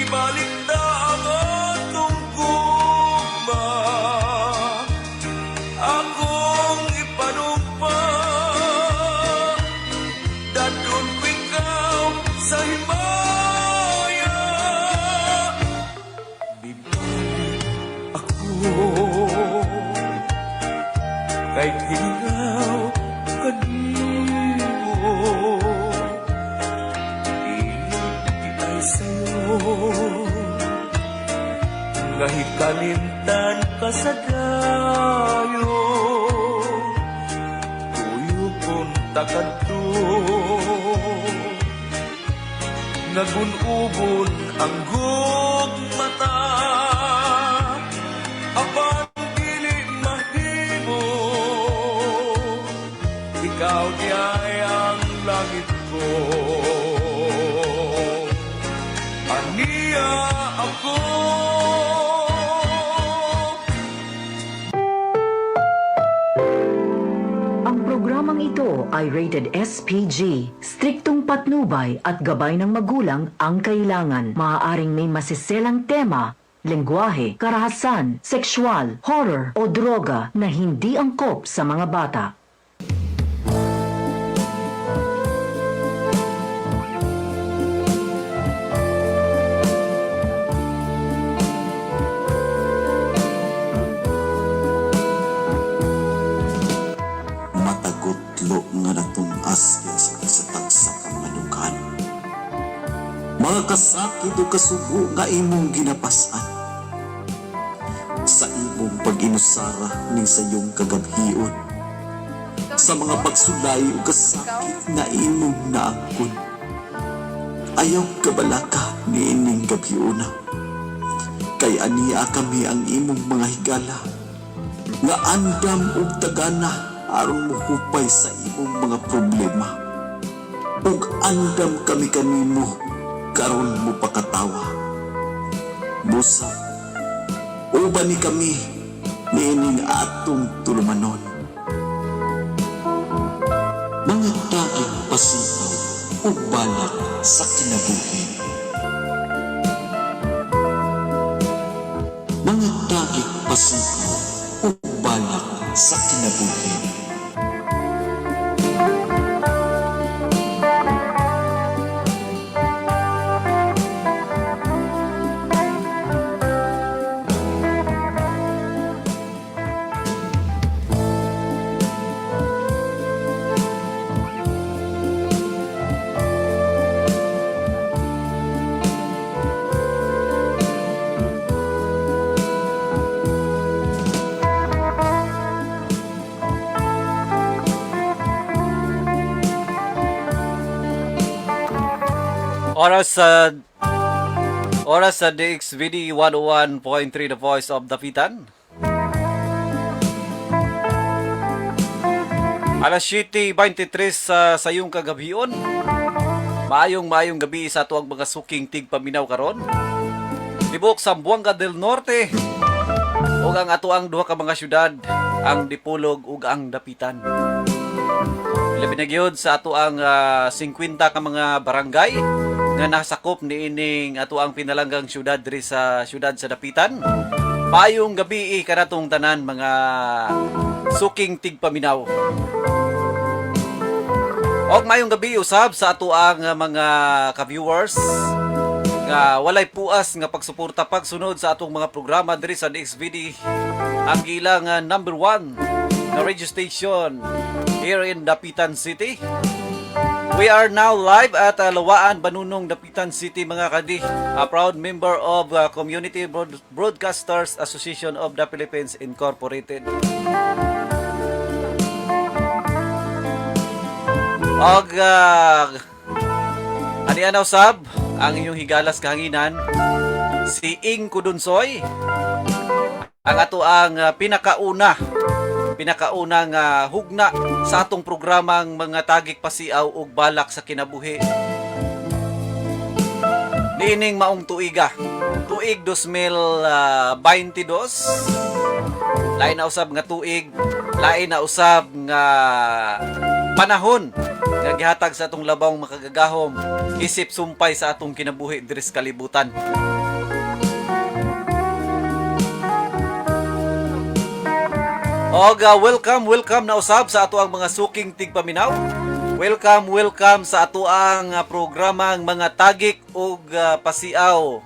Ibalik ta ang atong gugma. Akong ipanumpa, dadon ko ikaw sa himaya. Bibalik ako kay hingaw kanimo. Dili ay sa'yo nga hikalimtan ka sa dayo. Tuyokon ta kadto nga gun-ubon ang gugmata, apan dili mahimo. Ikaw diay ang langit ko. Aniya ako. Ang programang ito ay rated SPG. Striktong patnubay at gabay ng magulang ang kailangan. Maaaring may masiselang tema, lengguwahe, karahasan, sexual, horror o droga na hindi angkop sa mga bata. Matagutlo nga natunas sa tagsa ka manukan. Mga kasakit o kasubo nga imong ginapasan. Sa imong pag-inusara ning sayong kagabhion. Sa mga pagsulay o kasakit nga imong naangkon. Ayaw kabalaka niining gabhiona. Kay ania kami ang imong mga higala nga andam ug tagana aron mohupay sa imong mga problema. Ug andam kami kanimo karon mo pakatawa. Busa, uban ni kami niining atong tulumanon. Mga taging pasipaw ug balak sa kinabuhi. Mga taging pasipaw ug balak sa kinabuhi. Oras sa DXVD 101.3, The Voice of Dapitan. Alas 7:23 sa sayong kagabhion. Maayong maayong gabi sa atuang mga suking tigpaminaw karon. Tibok Zamboanga del Norte ug ang atuang duha ka mga syudad, ang Dipolog ug ang Dapitan. Labi na gyud sa atuang 50 ka mga barangay nga nasakop niining atuang pinalanggang syudad diri sa syudad sa Dapitan. Maayong gabi kanatong tanan, mga suking tigpaminaw. Og maayong gabi usab sa atuang mga ka-viewers nga walay puas nga pagsuporta, pagsunod sa atong mga programa diri sa DXVD, ang ilang number one na radio station here in Dapitan City. We are now live at Lawaan, Banunong, Dapitan City, mga kadi. A proud member of Community Broadcasters Association of the Philippines Incorporated. Og ani anaw sab ang inyong higalas kahanginan, si Ing Kudunsoy, ang ato ang pinakaunang hugna sa atong programang Mga Tagik Pasiaw ug Balak sa Kinabuhi niining maong tuiga, tuig 2022. Lain na usab nga tuig, lain na usab nga panahon nga Nga gihatag sa atong labawng makagagahom isip sumpay sa atong kinabuhi diri sa kalibutan. Og welcome, welcome na usab sa ato ang mga suking tigpaminaw. Welcome, welcome sa ato ang programang mga tagik ug pasiaw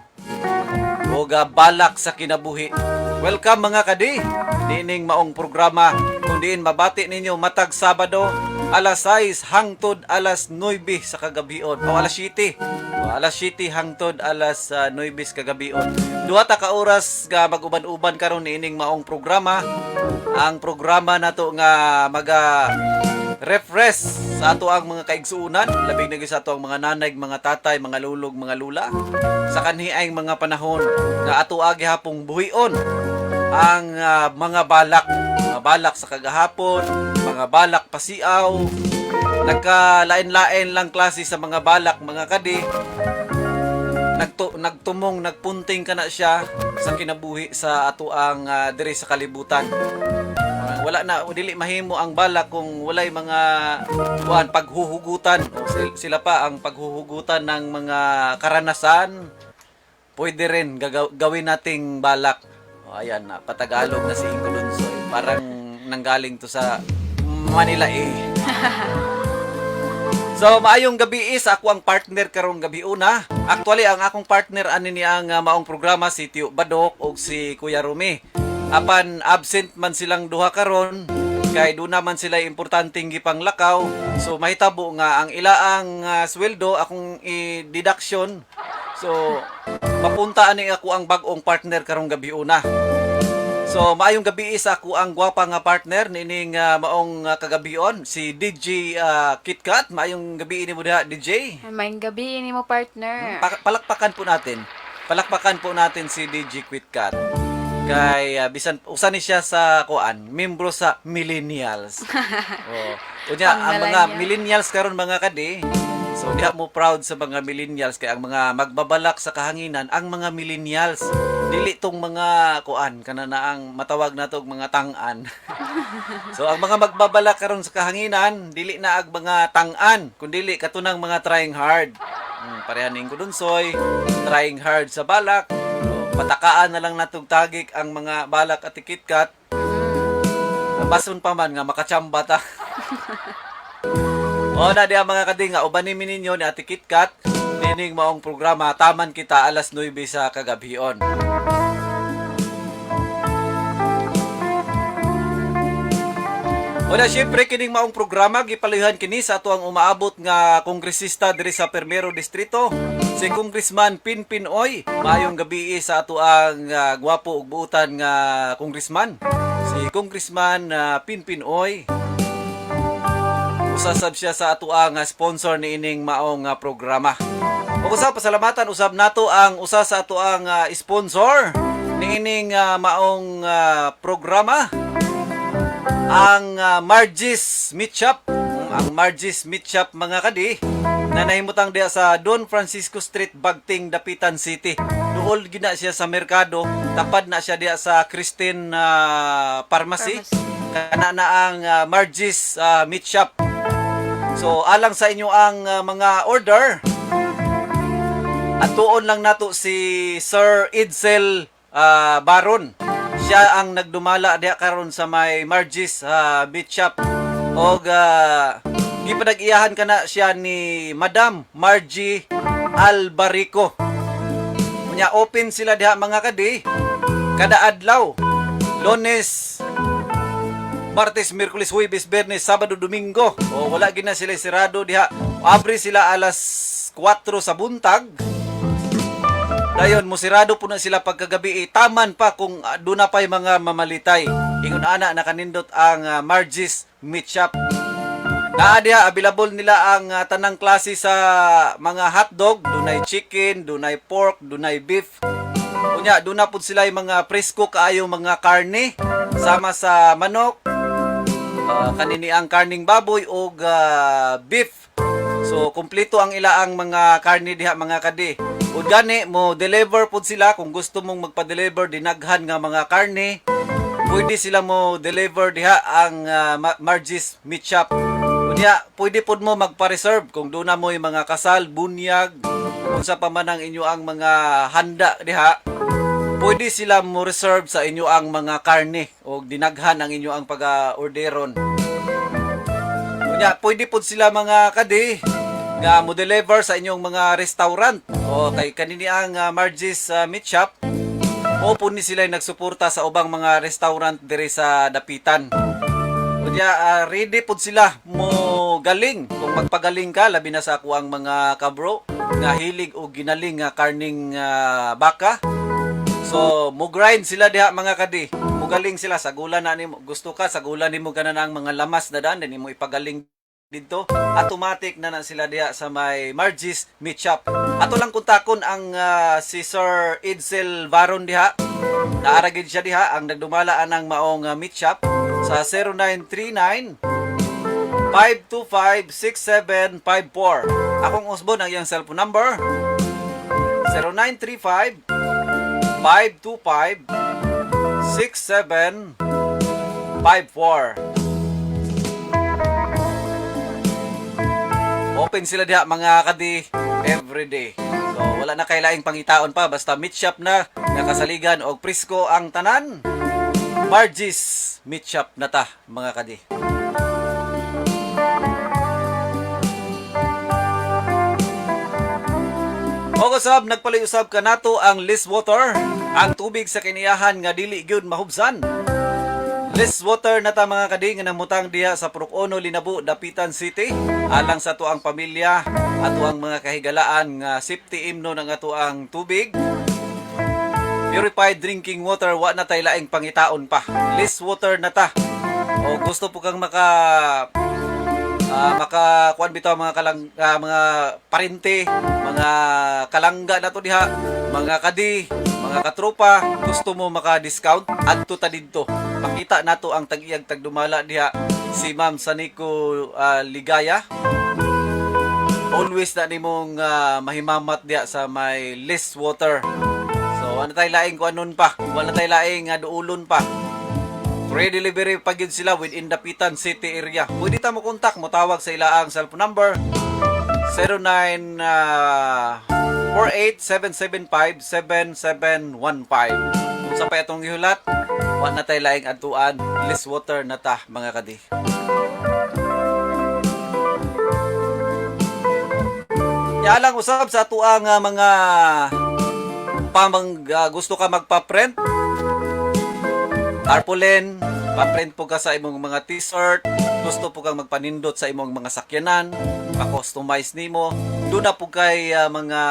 ug balak sa kinabuhi. Welcome, mga kadi, niining maong programa kung diin mabati ninyo matag Sabado alas 6 hangtod alas 9 sa kagabion o alas 7. O, alas 7 hangtod alas 9 sa kagabion. 2 ta ka oras nga mag-uban-uban karon niining maong programa. Ang programa nato nga maga refresh sa ato ang mga kaigsuunan, labi na gyud sa ato ang mga nanay, mga tatay, mga lulog, mga lula sa kanhiaing mga panahon nga ato agi hapong buhion ang mga balak, mga balak sa kagahapon, mga balak pasiaw. Nagkalain-lain lang klase sa mga balak, mga kadi. Nagtumong, nagpunting ka na siya sa kinabuhi sa ato ang diri sa kalibutan. Wala na, dili mahimo ang balak kung walay mga kuan, paghuhugutan. O, sila pa ang paghuhugutan ng mga karanasan, pwede rin gawin nating balak. O, ayan na, patagalog na si Ingo Lunsoy. Parang nanggaling to sa Manila eh. So, maayong gabi is ako ang partner karong gabi una. Actually, ang akong partner ani niya ang maong programa si Tio Badok ug si Kuya Rumi. Apan absent man silang duha karon kay doon naman sila importanteng gipanglakaw. So mahitabo nga ang ilaang sweldo akong i-deduction. So mapunta ani ako ang bag-ong partner karong gabi una. So maayong gabi sa ako ang gwapa nga partner nining maong kagabion, si DJ KitKat. Maayong gabi nimo diha, DJ. Maayong gabi nimo, partner. Palakpakan po natin. Palakpakan po natin si DJ KitKat. Kay bisan usa ni siya sa kuan, membro sa millennials. Oh. Unya ang mga Pang-millennial. Millennials karon, mga kadi. So diha mo proud sa mga millennials kay ang mga magbabalak sa kahanginan ang mga millennials. Dili tong mga kuan kana na ang matawag nato og mga tang-an. So ang mga magbabalak karon sa kahanginan, dili na ang mga tang-an, kundili katunang mga trying hard. Pareha ning Kudunsoy, trying hard sa balak. So, patakaan na lang natog tagik ang mga balak at KitKat. Bason pa man nga makachamba ta. O na diya, mga kadinga, uban ni ninyo ni Ate KitKat nining maong programa, taman kita alas 9 sa kagabion. Wala, syempre kining maong programa gipalihan kini sa ato ang umaabot nga kongresista diri sa Permero Distrito, si Congressman Pinpin Oy. Maayong gabi sa ato ang gwapo ug buutan nga congressman. Si Congressman Pinpin Oy. Usasab siya sa ato ang sponsor niining maong programa. Ug usab pasalamatan usab nato ang usa sa ato ang sponsor niining maong programa, ang Margie's Meat Shop. Ang Margie's Meat Shop, mga kadi, na nahimutang diha sa Don Francisco Street, Bagting, Dapitan City. Duol gina siya sa merkado, tapad na siya diha sa Christine Pharmacy. Pharmacy. Kana na ang Margie's Meat Shop. So alang sa inyo ang mga order, atuon lang nato si Sir Edsel Baron. Siya ang nagdumala diha karon sa may Margie's Meat Shop. Og gipanag-iyahan kana siya ni Madam Margie Albarico. Unya open sila diha, mga kadi, kada adlaw. Lunes, Martes, Miyerkules, Huwebes, Biyernes, Sabado, Domingo. O wala gina sila sirado diha. Abre sila alas 4 sa buntag. Dayon musirado po na sila pagkagabi, eh, taman pa kung doon na pa'y mga mamalitay. Ingon ana nakanindot ang Margie's Meat Shop. Naa diha, available nila ang tanang klase sa mga hotdog, dunay chicken, dunay pork, dunay beef. Unya duna pud sila yung mga presko kaayo mga karne sama sa manok, kanini ang karning baboy og beef. So kumpleto ang ilaang mga karne diha, mga kadi. Ug gani mo deliver pud sila kung gusto mong magpa-deliver dinaghan nga mga karne. Pwede sila mo deliver diha ang Margie's Meat Shop. Unya, pwede pod mo magpa-reserve kung doon na mo'y mga kasal, bunyag, unsa pa man ang inyo ang mga handa diha. Pwede sila mo reserve sa inyo ang mga karne o dinaghan ang inyo ang pag-orderon. Unya, pwede pod sila, mga kadi, nga mo deliver sa inyong mga restaurant. O kay kanini ang Margie's Meat Shop, mo po ni sila nagsuporta sa ubang mga restaurant diri sa dapitan. Unya, ready pod sila mo galing kung magpagaling ka, labi na sa ako ang mga kabro nga hilig og ginaling nga karning baka. So, mo grind sila diha, mga kadi. Mo galing sila sagulan na nimo. Gusto ka sagulan nimo ganan ang mga lamas na daan nimo ipagaling didto. Automatic na na sila diha sa may Margie's Meat Shop. Ato lang kontakon ang si Sir Edsel Varon diha. Naara gid siya diha ang nagdumala anang maong meat shop sa 0939 525 6754. Akong usbon ang iyang cellphone number 0935 525 6754. Open sila diha, mga kadi, every day. So wala na kay laing pangitaon pa, basta meat shop na nga kasaligan og presko ang tanan. Margie's Meat Shop na ta, mga kadi. Og usab nagpalay-usab kanato ang List Water, ang tubig sa kiniyahan nga dili gyud mahubsan. List Water na ta, mga kadi, nga namutang diha sa Purok Uno, Linabo, Dapitan City. Alang sa atuang pamilya, atuang mga kahigalaan nga safety imno ng atuang tubig. Purified drinking water, wa na tay laing pangitaon pa. List Water na ta. O gusto po kang maka kuan bitaw mga kalang mga parente, mga kalangga na to diha, mga kadi, mga katropa, gusto mo maka-discount, adto ta didto. Pakita nato ang tag-iyag tagdumala diha, si Ma'am Saniko Ligaya. Always na nimong mahimamat diha sa may List Water. So, ano tayo laing kuanon pa? Wala tayo laing duulon pa. Free delivery pa gyud sila within Dapitan City area. Pwede ta mo kontak, mo tawag sa ilaang cellphone number 09 48775 7715. Kung sa pa itong gihulat, wa na tay laing adtuan, List Water na ta, mga kadi. Ya lang usab sa atuang mga pamang gusto ka magpa-print, tarpaulin, pa-print po ka sa imong mga t-shirt, gusto po kang magpanindot sa imong mga sakyanan, pa-customize nimo, doon na po kay mga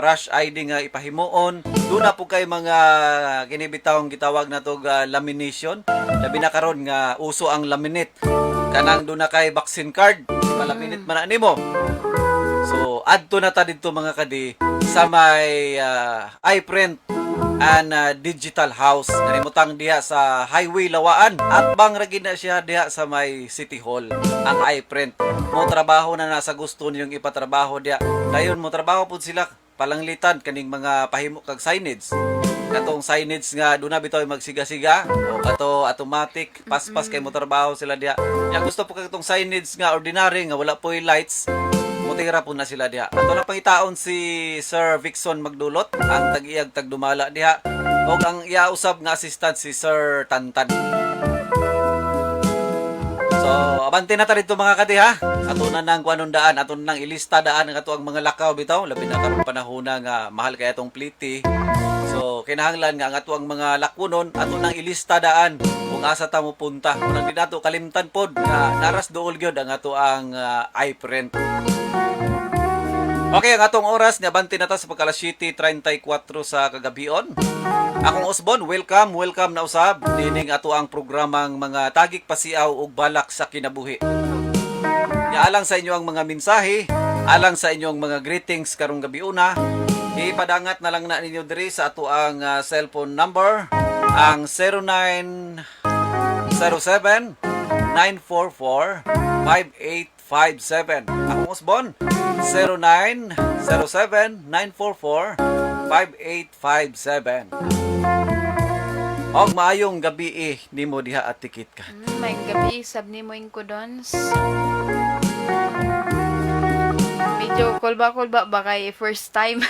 rush ID nga ipahimuon, doon na po kay mga kinibitawng gitawag na to lamination, labi na karon nga uso ang laminate. Kanang doon na kay vaccine card, palaminate man na nimo. So, adto na ta didto, mga kadi, sa may iPrint and Digital House. Narimutang diha sa Highway Lawaan. At bang ra gid na siya diha sa may City Hall ang iPrint. Mo trabaho na nasa gusto niyong ipatrabaho diha. Dayon mo trabaho pud sila palanglitan kaning mga pahimo kag signage. Katong signage nga doon na bitaw magsiga-siga o kato automatic paspas kay mo trabaho sila diha. Ya gusto po katong signage nga ordinary nga wala po'y lights, mutira po na sila diha. Ato na pangitaon si Sir Vixon Magdulot, ang tag-iyag tagdumala diha, ug ang iausab nga assistant si Sir Tantan. So, abante na ta dito, mga kadi, ha. Ato na nang kuanon daan, ato na nang ilista daan ang ato ang mga lakaw bitaw, labi na karon panahon na nga mahal kay atong pliti. So, kinahanglan nga ang ato ang mga lakwonon, ato nang ilista daan kung asa ta mo punta. Kung di nato kalimtan pod nga naras duol gyud ang ato ang iPrint. Okay, ang atong oras ni abante na ta sa pagka 7:34 sa kagabion. Akong usbon, welcome, welcome na usab nining ato ang programang mga tagik pasiaw ug balak sa kinabuhi. Nya alang sa inyo ang mga mensahe, alang sa inyong mga greetings karong gabi una, ipadangat na lang na ninyo diri sa ato ang cellphone number ang 0907 944 5857. Akong usbon 0907 944 5857. Og maayong gabi eh, nimo diha Ate KitKat. Maayong gabi, sab nimo Dons. Medyo kulba-kulba ba kay first time?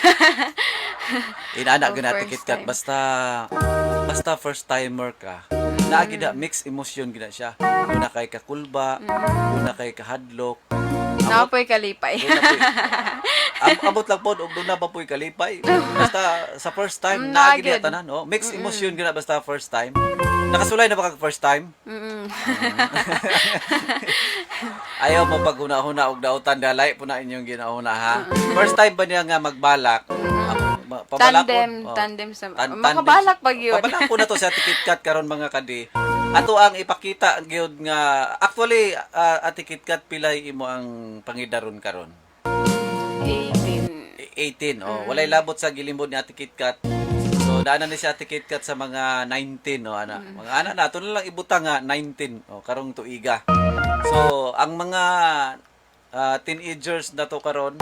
Inana Oh, gyud Ate first KitKat time. basta basta first timer ka. Naa gid na mixed emotion gid na siya. Duna kay kakulba, duna kay kahadlok. Amot Naa po'y kalipay. duna po'y amot lang pod og duna pa po'y kalipay. Basta sa first time naa Naa gid na gyud. tanan, no? Mixed emotion gid na basta first time. Nakasulay na ba kag first time? Ayaw mo paghuna-huna og dautan dalay po na inyong ginahuna ha. First time ba niya nga magbalak? Pabalakon. Tandem, Oh. tandem sa Tandem. makabalak pag yun. Pabalakon na to sa Ate KitKat karon mga kadi. Ato ang ipakita gyud nga actually Ate KitKat pilay imo ang pangidaron karon. 18. 18, oh. Walay labot sa gilimbod ni Ate KitKat. So daanan ni si Ate KitKat sa mga 19, no, ana. Mga ana na ato na lang ibutang nga 19, oh, karong tuiga. So ang mga teenagers na to karon.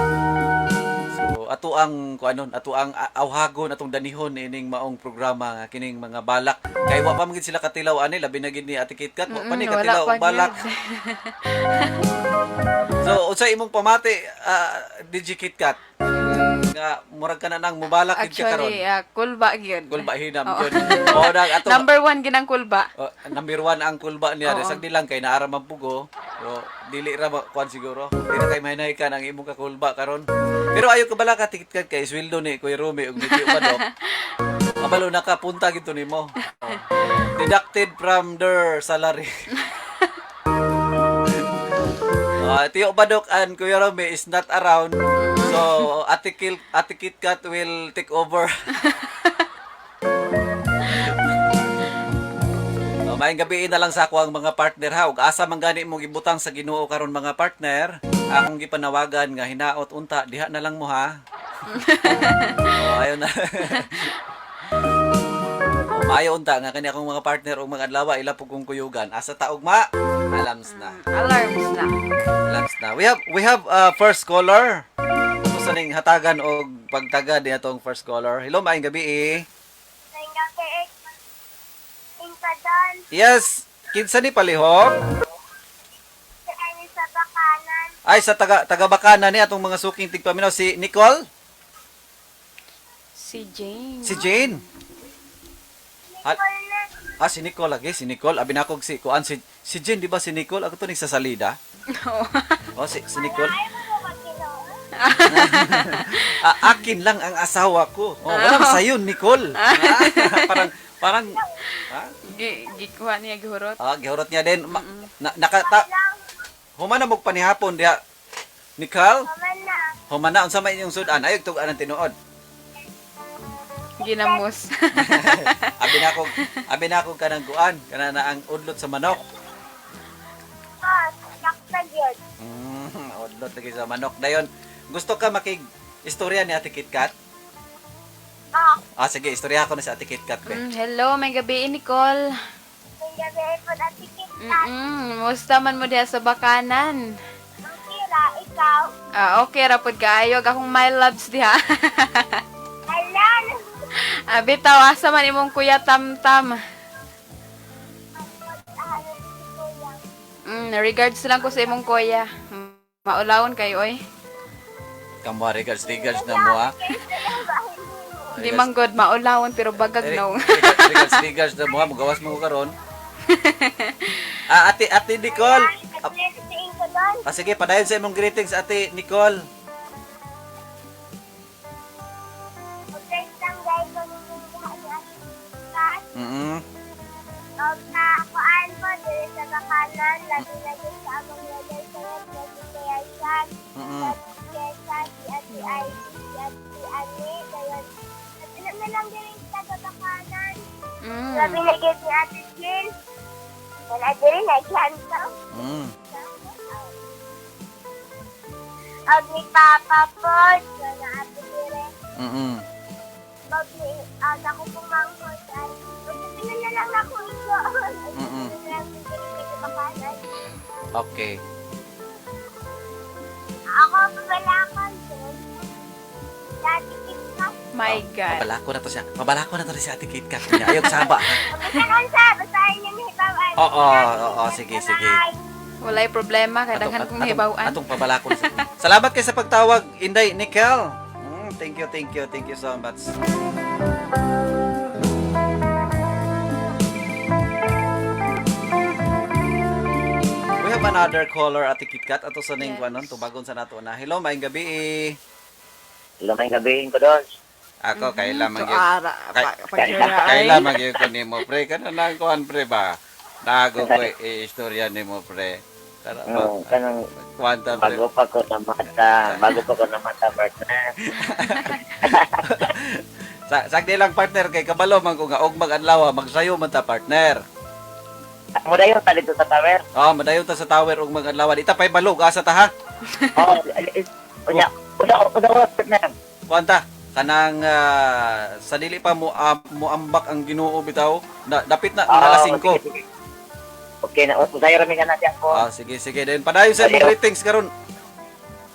So ato ang kuanon, ato ang awhagon atong danihon ining maong programa nga kining mga balak. Kay wa pa man gid sila katilaw ani, labi na gid ni Ate KitKat, wa pa ni Wala katilaw pa og balak. gyud. So unsay imong pamati, DJ KitKat? Nga murag ka na nang mubalak gid ka karon. Actually, kulba gyud. Kulba hinam Oo. gyud. O nang ato Number one ginang kulba. Oh, number one ang kulba niya. Oo. Sag di lang kay naara man pugo. So, dili ra kuan siguro. Di na kay mahinay ka ang imong kakulba karon. Pero ayo ka bala ka tikit kay sweldo ni Kuya Rumi ug ni Tio Badok. Kabalo na ka punta gito nimo. Oh. Deducted from their salary. Tio Badok and Kuya Rumi is not around. So, Ate KitKat will take over. Oh, maayong gabi na lang sa ako ang mga partner ha. Ug asa man gani mo gibutang sa Ginoo karon mga partner. Akong gipanawagan nga hinaot unta diha na lang mo ha. Oh, ayon na. Oh, maayo unta nga kani akong mga partner ug mga adlaw ila pug kong kuyugan. Asa ta ugma? Alams na. Alarms na. Alams na. We have first caller. Ato sa ning hatagan og pagtaga di atong first caller. Hello, maayong gabi eh. Yes, kinsa ni palihog? Ay, sa taga taga Bacana ni atong mga suking tigpaminaw si Nicole, Si Jane. Si Jane. Ah, si Nicole lagi, si Nicole. Abi nako si kuan si si Jane, di ba si Nicole? Ako to ni sa salida. Oh, si si Nicole. Ah, akin lang ang asawa ko. Oh, walang sayon, Nicole. Ah, parang parang ah, Gikuha niya gihurot. ah, gihurot niya din. Na, nakata Humana mo panihapon diha. Nicole? Humana unsa may inyong sudan? Ay tug-an ang tinuod. Ginamos. Abi na ako kanang kuan, kana na ang udlot sa manok. Udlot lagi sa manok. Dayon, gusto ka makig istorya ni Ate KitKat? Ah, sige, istorya ko na si Ate KitKat be. Hello, may gabi Nicole. Musta man mo diha sa bakanan? Ah, okay ra pud kaayo akong my loves diha. Ah, bitaw asa man imong kuya Tamtam. Regards lang ko sa imong kuya. Maulawon kayo oy. Kamo regards regards na mo ha. Di man good maulawon pero bagag no. Regards regards na mo ha, mugawas mo ko karon. Ah, Ate Ate Nicole. Ah, ah, sige, padayon sa imong greetings Ate Nicole. Sabi na gid ni Ate Jill. Wala diri na ikanto. Og ni Papa pod, wala ate dire. Og ni og ako pumangkot ay og na na lang ako ito. Okay. Ako pabalakon din. Dati kita. My God. Pabalako na to siya. Pabalako na to si Ate Kit Kat. Ayaw saba. Ha? Basta unsa, basta inyo hibawan. Oo, oo, sige, sige. Walay problema kay daghan kong hibaw-an. Atong pabalako na siya. Salamat kay sa pagtawag, Inday Nickel. Thank you, thank you, thank you so much. We have another caller, Ate Kit Kat. Ato sa ning Yes. kuanon, tubagon sa nato na. Hello, maayong gabi. Hello, may gabihin ko doon. Ako kaila man So, gyud. ara, pag Kaila man gyud ko nimo pre. Kana na kuan pre ba? Nago ko istorya nimo pre. Kana ba? Oo, kanang Kuan ta pre. bago pa ko namata, bago pa ko namata, partner. Sa sagdi lang partner kay kabalo man ko nga og mag-adlaw magsayo man ta partner. Mo dayon ta dito sa tower. Oh, madayon ta sa tower og mag-adlaw. Ita pay balog asa ta ha? Oh, unya, unya, unya, partner. Kuan ta kanang sa dili pa mo moambak ang Ginoo bitaw. Na, dapit na Oo, alas 5. sige, sige. Okay na, usayo rami ka na diyan ko. Ah, sige sige then padayon sa imong Adiyo. greetings karon.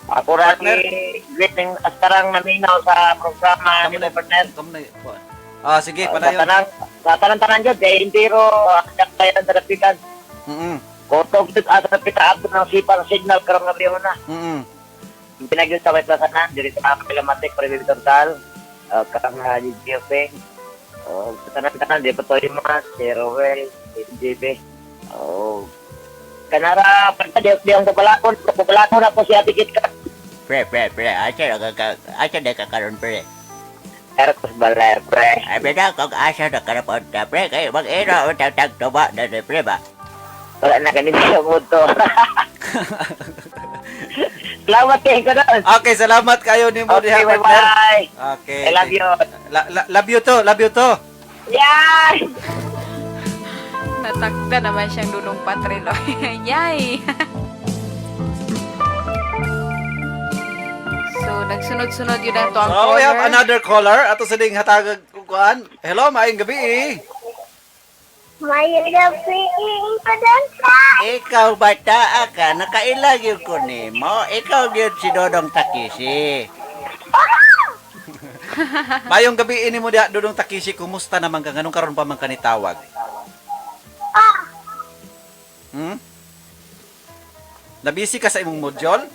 Ako ra partner. ni greeting astarang naminaw sa programa ni Kamu na- partner. Kamu na kuan. Ah, sige Sa padayon. tanang sa tanan-tanan jud kay intiro hanggang tayo sa dapitan. Kotog jud asa dapita abot ng sipa ng signal karong gabi na. Pinagyod sa West Lasanan, diri sa Pilamatic, President Total, karang GOP. Sa tanan-tanan, di pa to yung mga, si Rowel, si JB. Oh. Kanara, pagka di di ang pabalakon, pabalakon na po si Ate Kit Kat. Pre, pre, pre, asa na ka, asa na ka karon pre? Erkos Baler, pre. Ay, pre na, kung asa na ka na punta, pre, kay mag-ino, ang tag tuba na ni pre ba? Wala na ganito sa mundo. Salamat kayo ko doon. Okay, salamat kayo nimo Okay, diha partner. bye-bye. Okay. I love you. Love you to, love you to. Yeah! Natakda naman siyang Dudong Patrilo. Yay! So, nagsunod-sunod yun ang to ang So, we have caller. another caller. Ato sa ding hatagag kuan. Hello, maayong gabi. Eh. Mayo gabi ko doon sa. Ikaw bata ka, nakailag yun ko nimo. Ikaw yun si Dodong Takeshi. Maayong gabi ini mo diha Dudong Takeshi, kumusta naman ka nganong karon pa man ka nitawag? Ah, Nabisi ka sa imong module?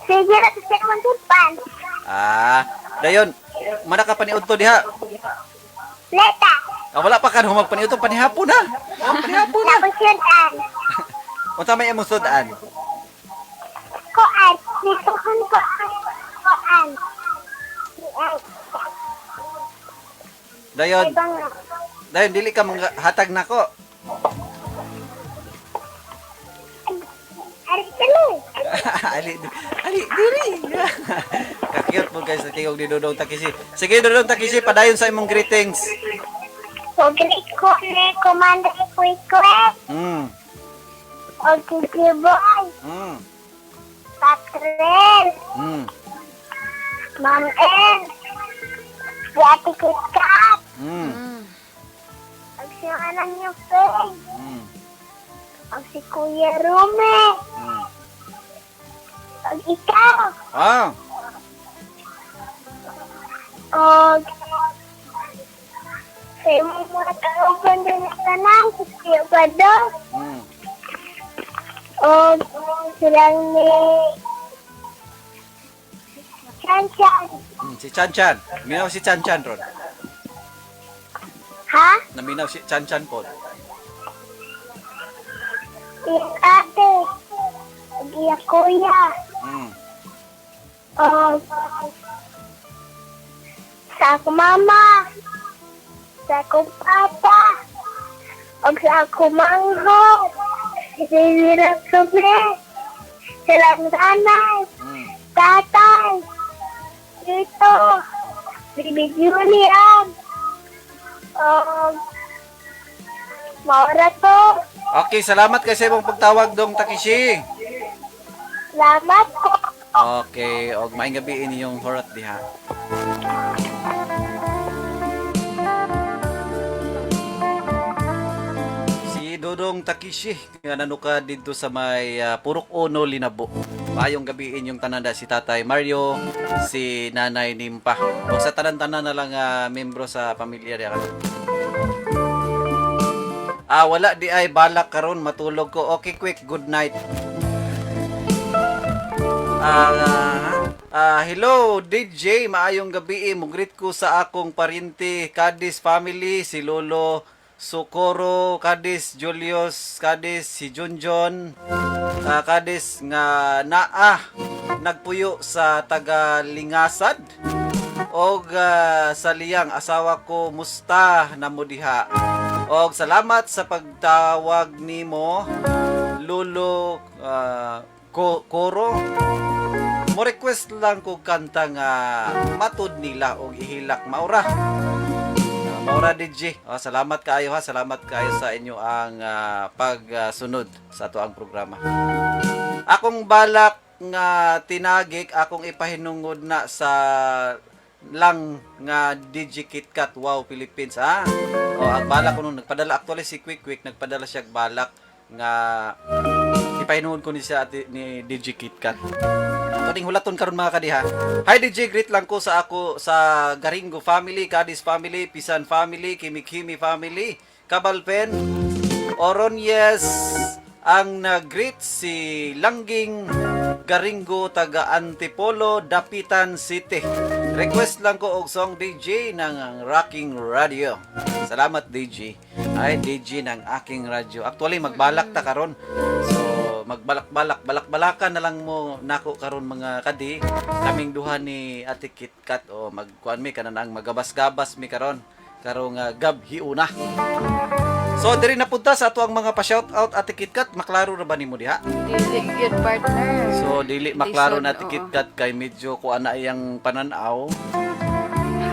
Sige ra sa imong tipan. Ah, dayon. Mana ka paniudto diha? Leta. Ah, wala pa ka humag paniudto panihapon na. Ah, panihapon na. Tapos yun an. Unsa may imong sudan? Kuan. Nituhan ko ang kuan. Ay, Dayon, ibang dayon dili ka hatag nako. Ari tuloy. Ali, ali, diri. Ka-cute mo guys, tingog ni Dodong Takeshi. Sige Dodong Takeshi, padayon sa imong greetings. So, great ko ni Commander Quick. O Kiki Boy. Patrel. Ma'am N. Si Ate Kit Kat. Ag si anak niyo Faye. Ag si Kuya Rume. Ag ikaw. Ah, Og sa imong mga kauban din na tanan, si Kuya Bado. Og silang ni Chan Chan. Si Chan Chan. Minaw si Chan Chan ron. Ha? Naminaw si Chan Chan po. Iyang ate. Og iyang kuya. Og sa akong mama. Sa akong papa. Og sa akong manghod. Si Sila Sobre. Silang nanay. Tatay. Tito. Bibi Julian. Og maura to. Okay, salamat kay sa imong pagtawag dong Takeshi. Salamat po. Okay, og maayong gabi inyong horot diha. Si Dodong Takishi nga nanuka didto sa may Purok Uno, Linabo. Maayong gabi inyong tanan da, si Tatay Mario, si Nanay Nimpa. O sa tanan-tanan na lang membro sa pamilya diha karon. Wala di ay balak karon, matulog ko. Okay, quick, good night. Hello DJ, maayong gabi. Mugrit ko sa akong paryente Cadiz family, si Lolo Socorro Cadiz, Julius Cadiz, si Junjun Cadiz nga naa nagpuyo sa taga Lingasad og sa liyang asawa ko, musta na mo diha? Og salamat sa pagtawag nimo, Lolo Koro. Mo request lang ko kanta nga "Matud Nila" og "Ihilak." Maura. Maura, DJ. Oh, salamat kaayo ha, salamat kaayo sa inyo ang pagsunod sa ato ang programa. Akong balak nga tinagik akong ipahinungod na sa lang nga DJ KitKat, Wow Philippines ha. O ang balak ko nung nagpadala, actually si Quick Quick nagpadala siya og balak nga ipahinungod ko ni siya ni DJ KitKat. Kaning hulaton karon, mga kadiha. Hi DJ, greet lang ko sa ako sa Garingo family, Cadiz family, Pisan family, Kimikimi family, Kabalpen, Oronyes, ang nag-greet si Langging Garingo taga Antipolo, Dapitan City. Request lang ko og song, DJ ng Rocking Radio. Salamat, DJ. Ay, DJ ng aking radyo. Actually magbalak ta karon. So magbalak-balak, balak-balakan na lang mo nako karon, mga kadi. Kaming duha ni Ate KitKat o magkuan mi kanan ang magabas-gabas mi karon. Karong gabhiuna. So diri na punta sa ato ang mga pa-shoutout, Ate KitKat, maklaro ra ba nimo diha? Dili gyud, partner. So dili maklaro na Lisod, Ate oo. KitKat kay medyo kuan na iyang pananaw.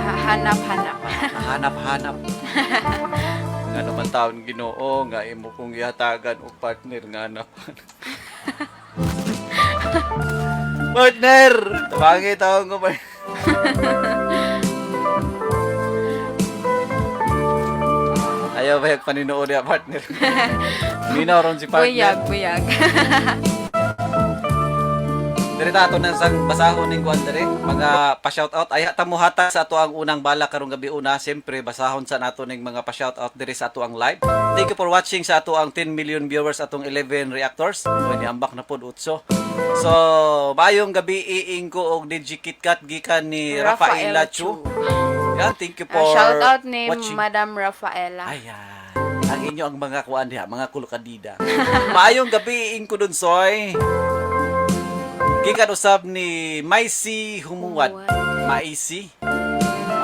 Hanap-hanap. Hanap-hanap. Nga naman taon Ginoo nga imo kong gihatagan og partner nga hanap. Partner! Tabangi taon ko pa. Ayaw ba yung paninood ya, partner? Minaw ron si partner. Buyag, buyag. Diri ta ato nang sang basahon ning kuan diri mga pa-shoutout ay ta mo hatag sa ato ang unang bala karong gabi una. Siyempre basahon sa nato ning mga pa-shoutout diri sa ato ang live. Thank you for watching sa ato ang 10 million viewers, atong 11 reactors. So niambak na pod 8. So maayong gabi iing ko og DJ KitKat gikan ni Rafaela Chu. Yan, thank you for Shout out ni watching. Madam Rafaela. Ayan. Ang inyo ang mga kuan diha, mga kulukadida. Maayong gabi iing ko dun soy. Gikan usab ni Maisi Humuwad. Maisi.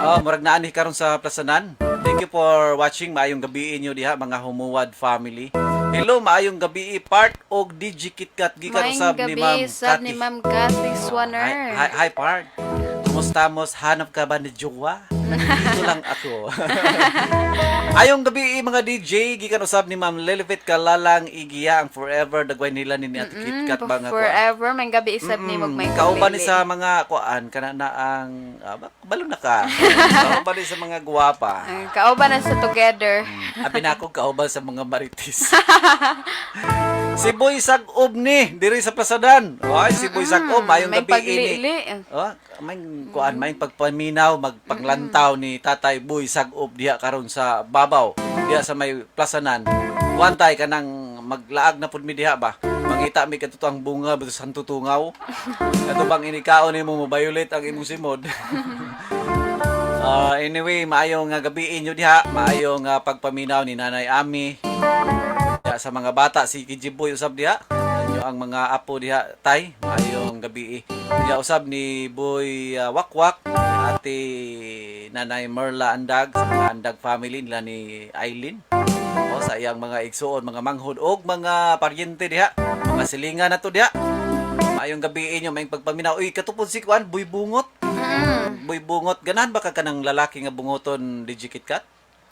Oh, murag naa ni karon sa Plasanan. Thank you for watching. Maayong gabi inyo diha, mga Humuwad family. Hello, maayong gabi part og DJ KitKat gikan Maayong usab ni gabi Ma'am usab ni Cathy. Ma'am Cathy Swanner. Hi, hi, hi, part. Kumusta mo? Hanap ka ba ni jowa? Nandito lang ako. Ayong gabi mga DJ, gikan usab ni Ma'am Lilibet Kalalang Igiya ang forever dagway nila ni Ate KitKat ba nga kuan. Forever, may gabi isab ni mo may Kauban ni sa mga kuan kana na ang balo na ka. Kauban ni sa mga guwapa. Kauban na sa together. Abi na ako kauban sa mga maritis. Si Boy Sag-ob ni diri sa Plasadan. Oy, si Boy Sag-ob mayong May gabi ini. paglili. Oh, may kuan, may pagpaminaw, magpanglantaw ni Tatay Boy Sag-ob diha karon sa Babaw, diha sa may Plasanan. Kuan tay kanang maglaag na pud mi diha ba. Mangita mi kadto ang bunga ba sa Tungaw. Kato bang inikaon nimo mo-violate ang imong simod. Anyway, maayong nga gabi inyo diha, maayong pagpaminaw ni Nanay Ami. Diha sa mga bata si Kijiboy usab diha. Inyo ang mga apo diha tay, maayong gabi. Diha usab ni Boy Wakwak, ni Ate Nanay Merla Andag, sa mga Andag family nila ni Eileen. O sa iyang mga igsuon, mga manghod og mga paryente diha, mga silingan na to diha. Maayong gabi inyo, maayong pagpaminaw. Uy, katupod si Kuan, Boy Bungot. Boy Bungot, ganahan ba ka kanang lalaki nga bungoton, DJ KitKat?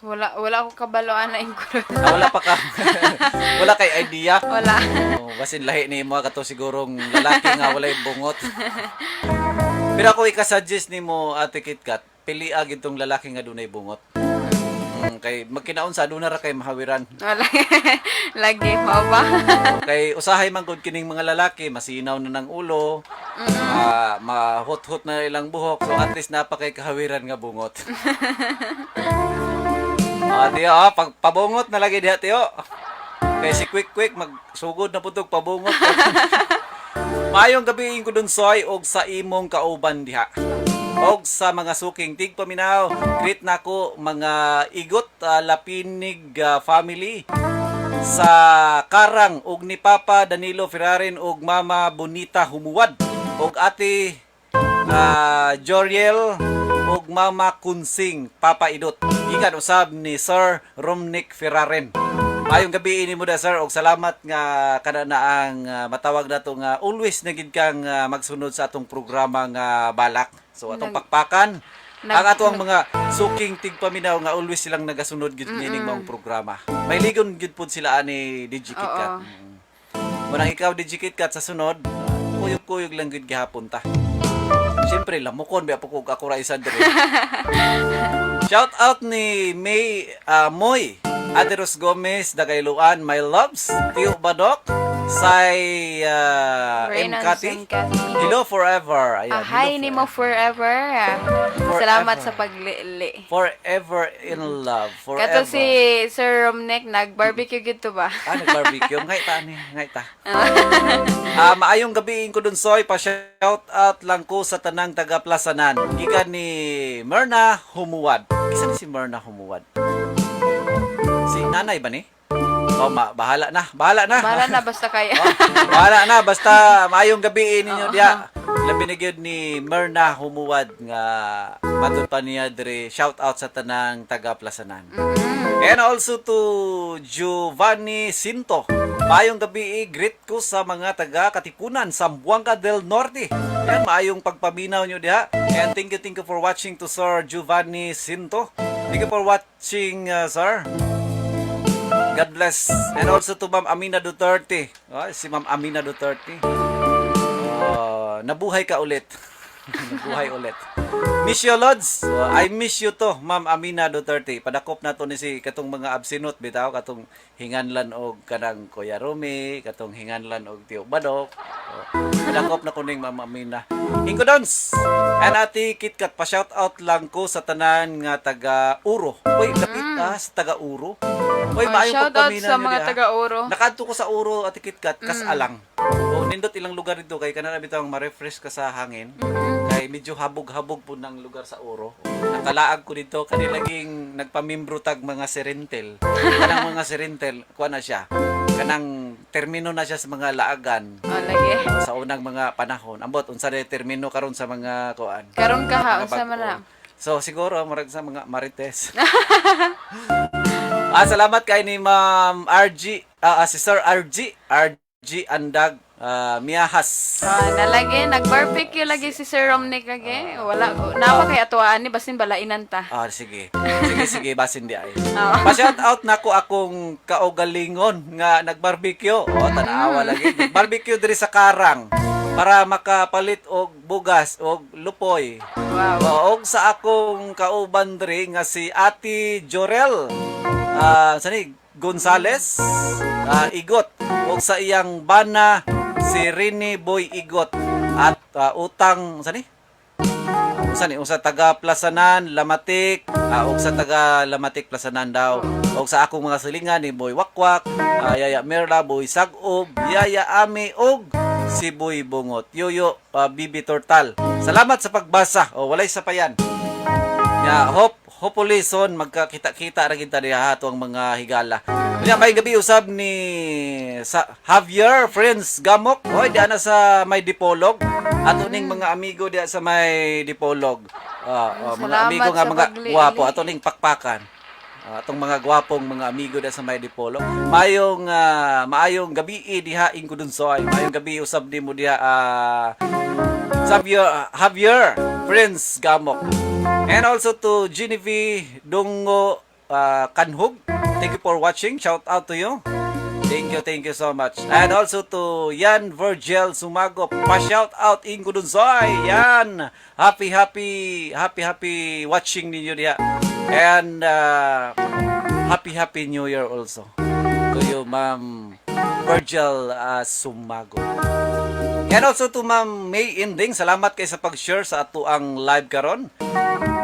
Wala wala ko kabaloan na ingkuro. Ah, wala pa ka. Wala kay idea. Wala. Oh, basin lahi ni mo kato sigurong lalaki nga walay bungot. Pero ako ika-suggest nimo, Ate KitKat, pili agid tong lalaki nga dunay bungot. Kay magkinaon sa aduna ra kay mahawiran. Wala. Lagi, mao ba? Kay usahay man gud kining mga lalaki, masinaw na ng ulo, mahut-hut na ilang buhok. So at least naa pa kay kahawiran nga bungot. Ah, tiyo, pag pabungot na lagi diha, tiyo. Kay si Quick Quick magsugod na pud og pabungot. Maayong gabi ko dun soy og sa imong kauban diha. Og sa mga suking tigpaminaw, greet nako mga igot Lapinig family sa Karang og ni Papa Danilo Ferrarin og Mama Bonita Humuwad og Ate Joriel og Mama Kunsing Papa Idot. Gikan usab ni Sir Romnick Ferrarin. Maayong gabi ini mo da, sir, og salamat nga kana na ang matawag nato nga always na gid kang magsunod sa atong programa nga Balak. So atong pakpakan ang ato ang mga suking tigpaminaw nga always silang nagasunod gid nining maong programa. May ligon gid pud sila ani DJ KitKat. Oo. Munang ikaw, DJ KitKat, sa sunod, kuyog-kuyog lang gid gihapon ta. Siyempre lamukon ba po kog ako ra isa diri. Shout out ni May Moy Aderos Gomez Dagayluan, my loves, Tio Badok, Sai M. Reynon Kati. Kathy. Hello forever. Ayan, Ah, hi hello nimo forever. Salamat sa paglili. Forever in love. Forever. Kato si Sir Romnick nag-barbecue gid to ba? Ah, nag-barbecue. Ngay ta ni, ngay ta. Ah, maayong gabi ko dun soy, pa shout out lang ko sa tanang taga Plasanan. Gikan ni Myrna Humuwad. Kisa ni si Myrna Humuwad? Si nanay ba ni? Oh, bahala na. Bahala na. Bahala na basta kaya. Oh, bahala na basta maayong gabi ninyo diha. Labi na gyud ni Myrna Humuwad nga matud pa niya diri, shout out sa tanang taga Plasanan. And also to Giovanni Sinto. Maayong gabi, greet ko sa mga taga Katipunan, Zamboanga del Norte. Yan, maayong pagpaminaw nyo diha. And thank you for watching to Sir Giovanni Sinto. Thank you for watching, sir. God bless. And also to Ma'am Amina Duterte. Oh, si Ma'am Amina Duterte. Oh, nabuhay ka ulit. Nabuhay ulit. Miss you, Lods. Oh, I miss you to, Ma'am Amina Duterte. Padakop na to ni si katong mga absinot bitaw, katong hinganlan og kanang Kuya Rumi, katong hinganlan og Tio Badok. Oh, padakop na kuning Ma'am Amina. Ingo Dons. And Ate KitKat, pa shout out lang ko sa tanan nga taga Uro. Uy, lapit sa taga Uro. Uy, Oh, maayong shout out pagpaminaw sa nyo mga diha. taga Uro. Nakaadto ko sa Uro, Ate KitKat, kas-alang. O nindot ilang lugar dito kay kanang bitaw ma-refresh ka sa hangin. Kay medyo habog-habog po ng lugar sa Uro. Nakalaag ko dito kani laging nagpamimbro tag mga serentel. Kanang mga serentel, kuha na siya. Kanang termino na siya sa mga laagan Oh, lagi. sa unang mga panahon. Ambot unsa na termino karon sa mga kuan. Karon ka ha, Mga unsa man bag-o. na? So siguro murag sa mga marites. Salamat kay ni Ma'am RG, si Sir RG, RG Andag Miahas. Ah, nalagi nag-barbecue lagi si Sir Romnick lagi. Wala nawa kay atuan ni basin balainan ta. Ah, sige. Sige, sige, basin di ay. Oo. Pa-shout out nako akong kaugalingon nga nag-barbecue. Oh, tanawa lagi. Nag-barbecue diri sa Karang para makapalit og bugas og lupoy. Wow. Oh, og sa akong kauban diri nga si Ate Jorel sani Gonzales Igot og sa iyang bana si Rene Boy Igot at utang sani usa ni usa taga Plasanan Lamatik, ug sa taga Lamatik Plasanan daw og sa akong mga silingan ni Boy Wakwak, Yaya Merla, Boy Sagob, Yaya Ami og si Boy Bungot Yoyo, Bibi Tortal. Salamat sa pagbasa. O walay sa payan. Ya, hopefully soon magkakita-kita ra gid ta diha ato ang mga higala. Unya may gabi usab ni sa Javier Friends Gamok. Hoy, diha na sa may Dipolog. Ato ning mga amigo diha sa may Dipolog. Ah, oh, mga Salamat amigo nga sa mga paglili. gwapo ato ning pakpakan. Atong mga gwapong mga amigo diha sa may Dipolog. Maayong gabi diha Ingkudunsoy. Maayong gabi usab nimo diha Xavier, Javier Prince Gamok. And also to Genevieve Dungo Kanhug. Thank you for watching. Shout out to you. Thank you so much. And also to Yan Virgil Sumago. Pa-shout out Ingkudunsoy. Yan. Happy, happy, happy, happy watching ninyo diha. And Happy Happy New Year also to you, Ma'am Virgil Sumago. And also to Ma'am May Inding, salamat kay sa pag-share sa ato ang live karon.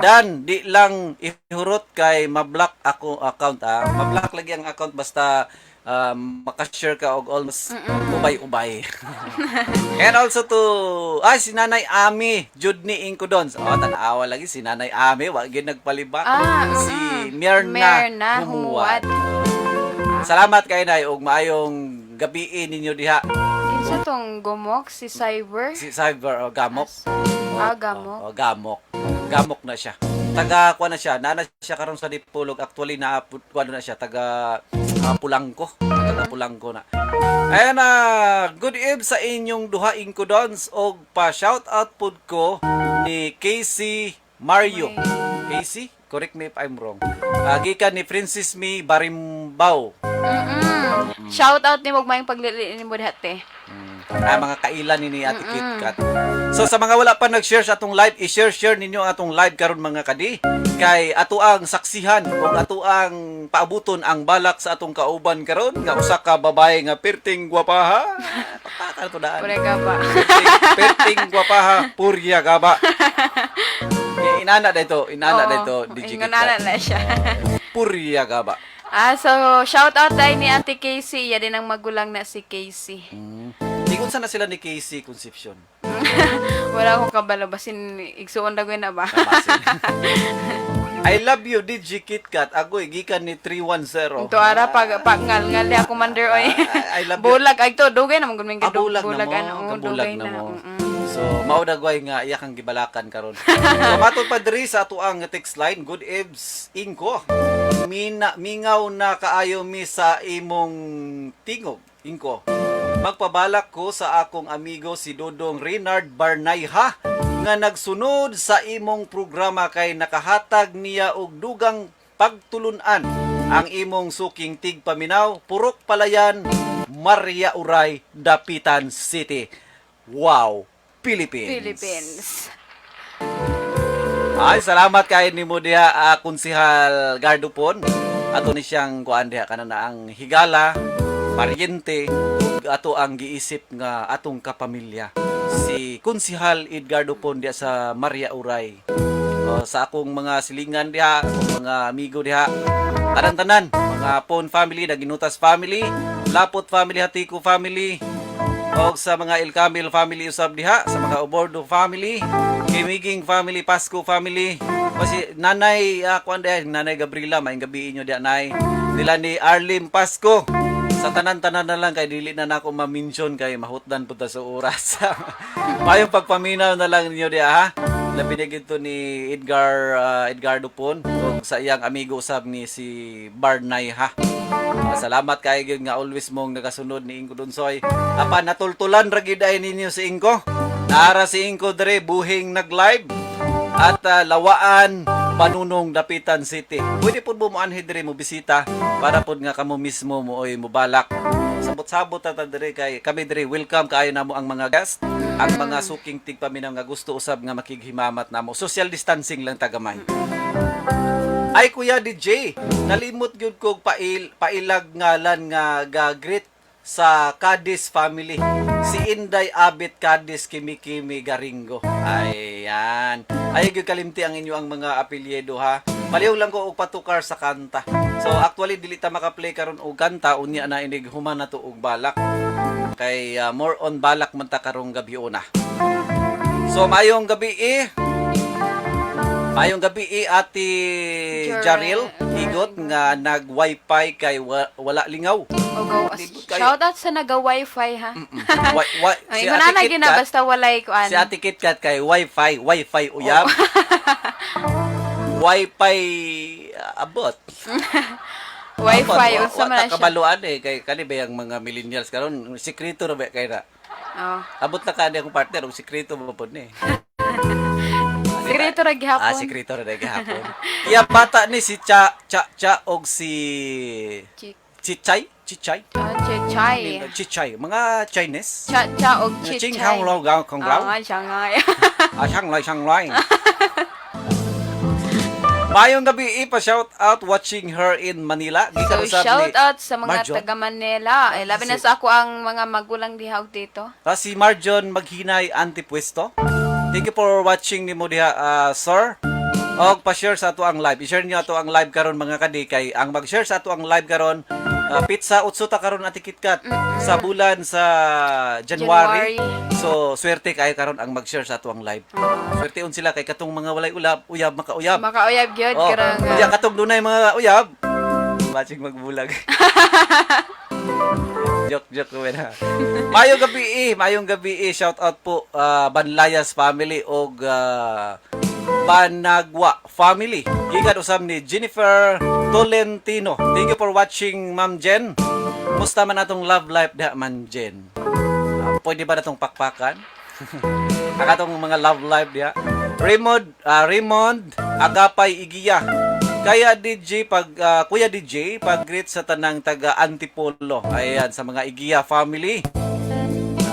Dan, di lang ihurot kay ma-block ako account ah. Ma-block lagi ang account basta makashare ka og almost ubay-ubay. And also to si Nanay Ami, Judney Incodons. Oh, tanawa lagi si Nanay Ami, wa gyud nagpalibak. Si Mirna, Mirna Humuwad. Humuwad. Salamat kay Nay og maayong gabii ninyo diha. Kinsa tong gumok si Cyber? Si Cyber o Gamok. Ah, gamok. Oh, gamok. Gamok na siya. Taga kuan na siya, naa na siya karon sa Dipolog. Actually na kuan na siya taga Pulangko. Taga Pulangko na. Ayan na, good eve sa inyong duha Incodons og pa shout out pud ko ni Casey Mario. Casey? Correct me if I'm wrong. Gikan ni Princess Me Barimbaw. Shout out ni mo maayong paglili nimo diha te. Mga kailan ni Ate Kit Kat. So sa mga wala pa nag-share sa atong live, i-share-share ninyo ang atong live karon mga kadi. Kay ato ang saksihan o ato ang paabuton ang balak sa atong kauban karon nga usa ka babae nga perting gwapaha. Pakakal to daan. Pure ka ba? Perting gwapaha, purya ka ba? Eh, inana dito, inana Oo, dito, DJ Kit ingon ana Kat. na siya. Purya ka ba? Ah, so shout out tayo ni Ate Casey. Ya din ang magulang na si Casey. Ingon sana sila ni Casey Concepcion. Wala akong kabalo basin igsuon dagoy na ba? Basin. I love you, DJ Kit Kat. Agoy, gikan ni 310. Ito ara pag pag ngal ngal di ako commander oy. Ah, I love you. Bulag ay to dugay naman gud Ah, bulag na mo. ano, Kabulag dugay na mo. Mm-mm. So, mao dagway nga iya kang gibalakan karon. So, matod pa diri sa ato ang text line, good ebs Inko. Mina, mingaw na kaayo mi sa imong tingog, Inko. Magpabalak ko sa akong amigo si Dodong Renard Barnayha nga nagsunod sa imong programa kay nakahatag niya og dugang pagtulunan ang imong suking tigpaminaw, Purok Palayan, Maria Uray, Dapitan City. Wow, Philippines. Philippines. Ay, salamat kay nimo diha, Konsihal Gardupon. Ato ni siyang kuan diha kana na ang higala, paryente ug ato ang giisip nga atong kapamilya. Si Konsihal Edgar Dupon diha sa Maria Uray. O, sa akong mga silingan diha, akong mga amigo diha, tanan-tanan, mga Pon family, Naginutas family, Lapot family, Hatiko family, og sa mga Ilkamil family usab diha, sa mga Obordo family, Kimiging family, Pasco family, kasi Nanay kuan diha, Nanay Gabriela, maayong gabi inyo diha nay. Nila ni Arlim Pasco. Sa tanan-tanan na lang kay dili na nako ma-mention kay mahutdan pud ta sa oras. Mayong pagpaminaw na lang ninyo diha ha. Labi na gid to ni Edgar Edgardo Pon ug sa iyang amigo usab ni si Barnay ha. Salamat kay gyud nga always mong nagasunod ni Inko Dunsoy. Apan natultulan ra gid ay ninyo si Inko. Naara si Inko dere buhing nag-live at Lawaan, Panunong, Dapitan City. Pwede pud mo moanhi dere mo bisita para pud nga kamo mismo mo oy mobalak. Sabot-sabot ta ta dere kay kami dere welcome kaayo namo ang mga guest, ang mga suking tigpaminaw nga gusto usab nga makighimamat namo. Social distancing lang tagamay. Ay Kuya DJ, nalimot gyud kog pailag ngalan nga ga-greet sa Cadiz family. Si Inday Abit Cadiz Kimikimi Garingo. Ayan. Ay gyud kalimti ang inyo ang mga apelyido ha. Paliw lang ko og patukar sa kanta. So actually dili ta maka-play karon og kanta unya na inig human na to og balak. Kay more on balak man ta karong gabi una. So maayong gabi eh. Maayong gabi eh, Ate Jaril Higot nga nag-wifi kay wala lingaw. O go. Libot kayo. Shout out sa naga-wifi ha. Si Ay, ingon Ate na Kit gina Kat, basta walay kuan. si Ate Kit Kat kay wifi, wifi uyab. Wifi abot. Wifi Abot, unsa man wa na siya. kabaluan eh kay kani ba yung mga millennials karon sekreto ra ba kay na. Oh. Abot na ka akong partner og sekreto ba pod ni. Sekreto ra gihapon. Ah, sekreto ra gihapon. Iya bata ni si Cha Cha Cha og si Chi- Chichay, Chichay. Ah, Chichay. Chichay, mga Chinese. Cha cha og chichay. Ching hang lo gao kong Ah, lao. Shanghai. Ah, Shanghai, Shanghai. Maayong gabi, ipa shout out watching her in Manila. Gikan So, usab ni shout out sa mga Marjon. taga Manila. Eh, labi na sa ako ang mga magulang diha og dito. Si Marjon Maghinay Antipuesto. Thank you for watching nimo diha, sir. Og pa-share sa ato ang live. I-share niyo ato ang live karon, mga kadi, kay ang mag-share sa ato ang live karon, pizza utso ta karon, Ate KitKat, sa bulan sa January. January. So swerte kayo karon ang mag-share sa ato ang live. Swerte un sila kay katong mga walay ulab, uyab makauyab. Makauyab gyud Oh, karang. unya katong dunay mga uyab, matching magbulag. Joke, joke ko na. Maayong gabi eh, maayong gabi eh. Shout out po Banlayas family og Banagwa family. Gikan usab ni Jennifer Tolentino. Thank you for watching, Ma'am Jen. Musta man atong love life diha, Man Jen? Pwede ba natong pakpakan? Ang atong mga love life diha. Raymond Agapay Igiya. Kaya DJ pag Kuya DJ pag-greet sa tanang taga Antipolo. Ayan, sa mga Igiya family.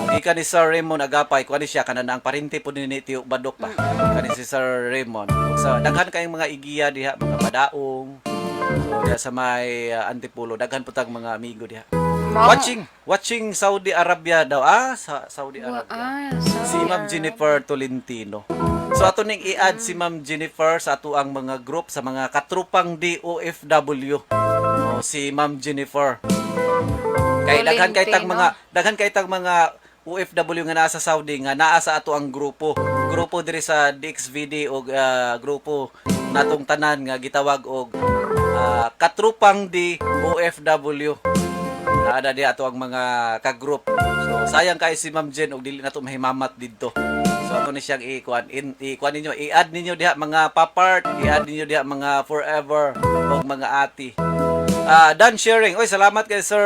Gikan ni Sir Raymond Agapay, kuan ni siya kanan ang parente po ni Tio Badok ba. Kani si Sir Raymond. Sa daghan kayong mga Igiya diha, mga padaong. So diha sa may Antipolo, daghan po tag mga amigo diha. Watching watching Saudi Arabia daw. Sa Saudi Arabia. Saudi Si Ma'am Arabia. Jennifer Tolentino. So ato ning i-add si Ma'am Jennifer sa ato ang mga group sa mga katrupang DOFW. O, si Ma'am Jennifer. Kay daghan kay tag Tolentino. mga daghan kay tag mga OFW nga naa sa Saudi nga naa sa ato ang grupo. Grupo diri sa DXVD og grupo natong tanan nga gitawag og Katrupang di OFW. Naa na di ato ang mga ka-group. So sayang kay si Ma'am Jen og dili nato mahimamat didto. So ato ni siyang i-kuan in i-kuan ninyo, i-add ninyo diha mga papart, i-add ninyo diha mga forever og mga ati. Done sharing. Oy, salamat kay Sir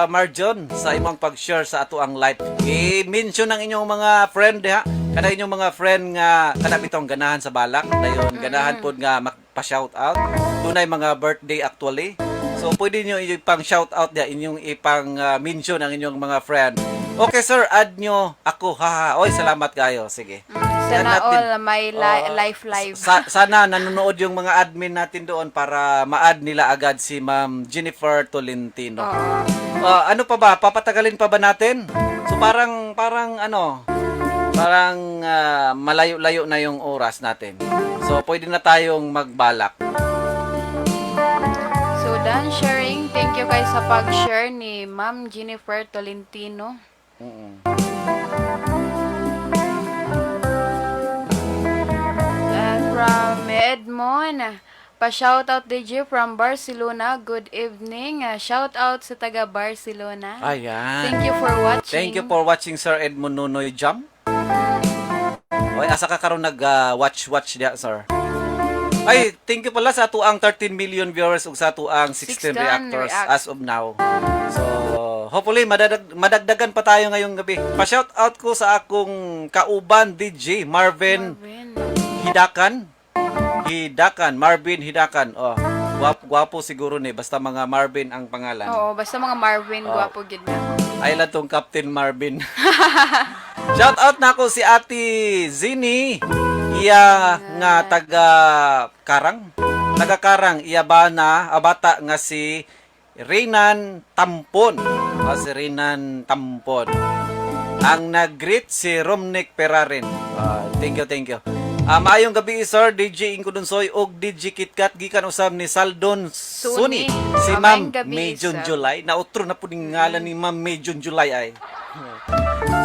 Marjon sa imong pag-share sa ato ang live. I-mention ang inyong mga friend diha. Kada inyong mga friend nga kada bitong ganahan sa balak, dayon ganahan pod nga magpa-shout out. Dunay mga birthday actually. So pwede niyo ipang shout out diha, inyong ipang mention ang inyong mga friend. Okay sir, add nyo ako. Haha. Oy, salamat kayo. Sige. Sana Yan natin. all may Oo. life live. Sana nanonood yung mga admin natin doon para ma-add nila agad si Ma'am Jennifer Tolentino. Oo. Ano pa ba? Papatagalin pa ba natin? So parang parang ano, parang malayo-layo na yung oras natin. So pwede na tayong magbalak. So, done sharing. Thank you guys sa pag-share ni Ma'am Jennifer Tolentino. And from Edmond, pa-shoutout DJ from Barcelona. Good evening. Shout out sa taga Barcelona. Ayan. Thank you for watching. Thank you for watching, Sir Edmond Nunoy Jam. Oy, asa ka karon nag watch watch diha, sir? Ay, thank you pala sa atuang 13 million viewers ug sa atuang 16 16 reactors react. as of now. So, hopefully madagdagan pa tayo ngayong gabi. Pa-shout out ko sa akong kauban DJ Marvin Marvin. Hidakan. Hidakan, Marvin Hidakan. Oh, gwapo, gwapo siguro ni basta mga Marvin ang pangalan. Oo, basta mga Marvin, Oh. gwapo gid na. Ay lang tong Captain Marvin. Shout out na ako si Ate Zini. Iya nga taga Karang. Taga Karang iya ba na abata nga si Reynan Tampon. Si Reynan Tampon. Ang nag-greet si Romnick Perarin. Thank you, thank you. Maayong gabi, sir, DJ Ingkudunsoy og DJ KitKat, gikan usab ni Saldon Suni. Suni. Si Ma'am Maayong gabi, May June sir. July. Nautro na po ng ngalan ni Ma'am May June July ay.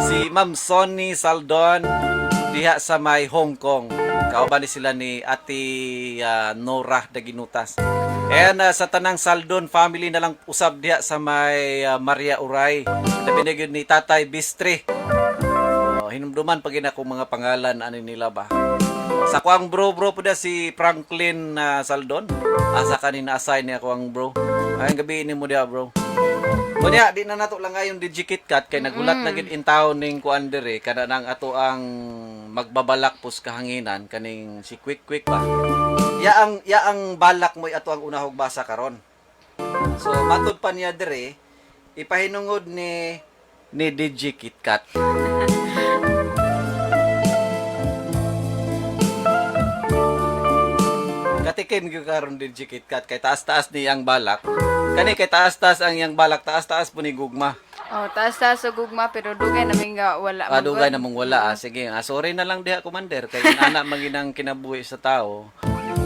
Si Ma'am Sonny Saldon diha sa may Hong Kong. Kauban ni sila ni Ate Nora Daginutas. And sa tanang Saldon family na lang usab diha sa may Maria Uray. Labi na gyud ni Tatay Bistre. Oh, hinumduman pag akong mga pangalan ano nila ba. Sa kuang bro bro po da si Franklin na Saldon. Asa kanin assign niya ako ang bro. Ay gabi ni mo diha, bro. Kunya, di na nato lang ngayon DJ KitKat kay nagulat na gid in town ning kuan diri kada nang ato ang magbabalak pus kahanginan kaning si Quick Quick ba. Ya ang balak mo ato ang unahog basa karon. So matud pa niya diri ipahinungod ni DJ KitKat. Kati Ikin gyud karon din si KitKat kay taas-taas ni ang balak. Kani kay taas-taas ang iyang balak, taas-taas po ni gugma. Oh, taas-taas og gugma pero dugay namin nga wala Ah, man dugay gud. namong wala. Ah. Sige, ah, sorry na lang diha, Commander. Kay ana manginang kinabuhi sa tao.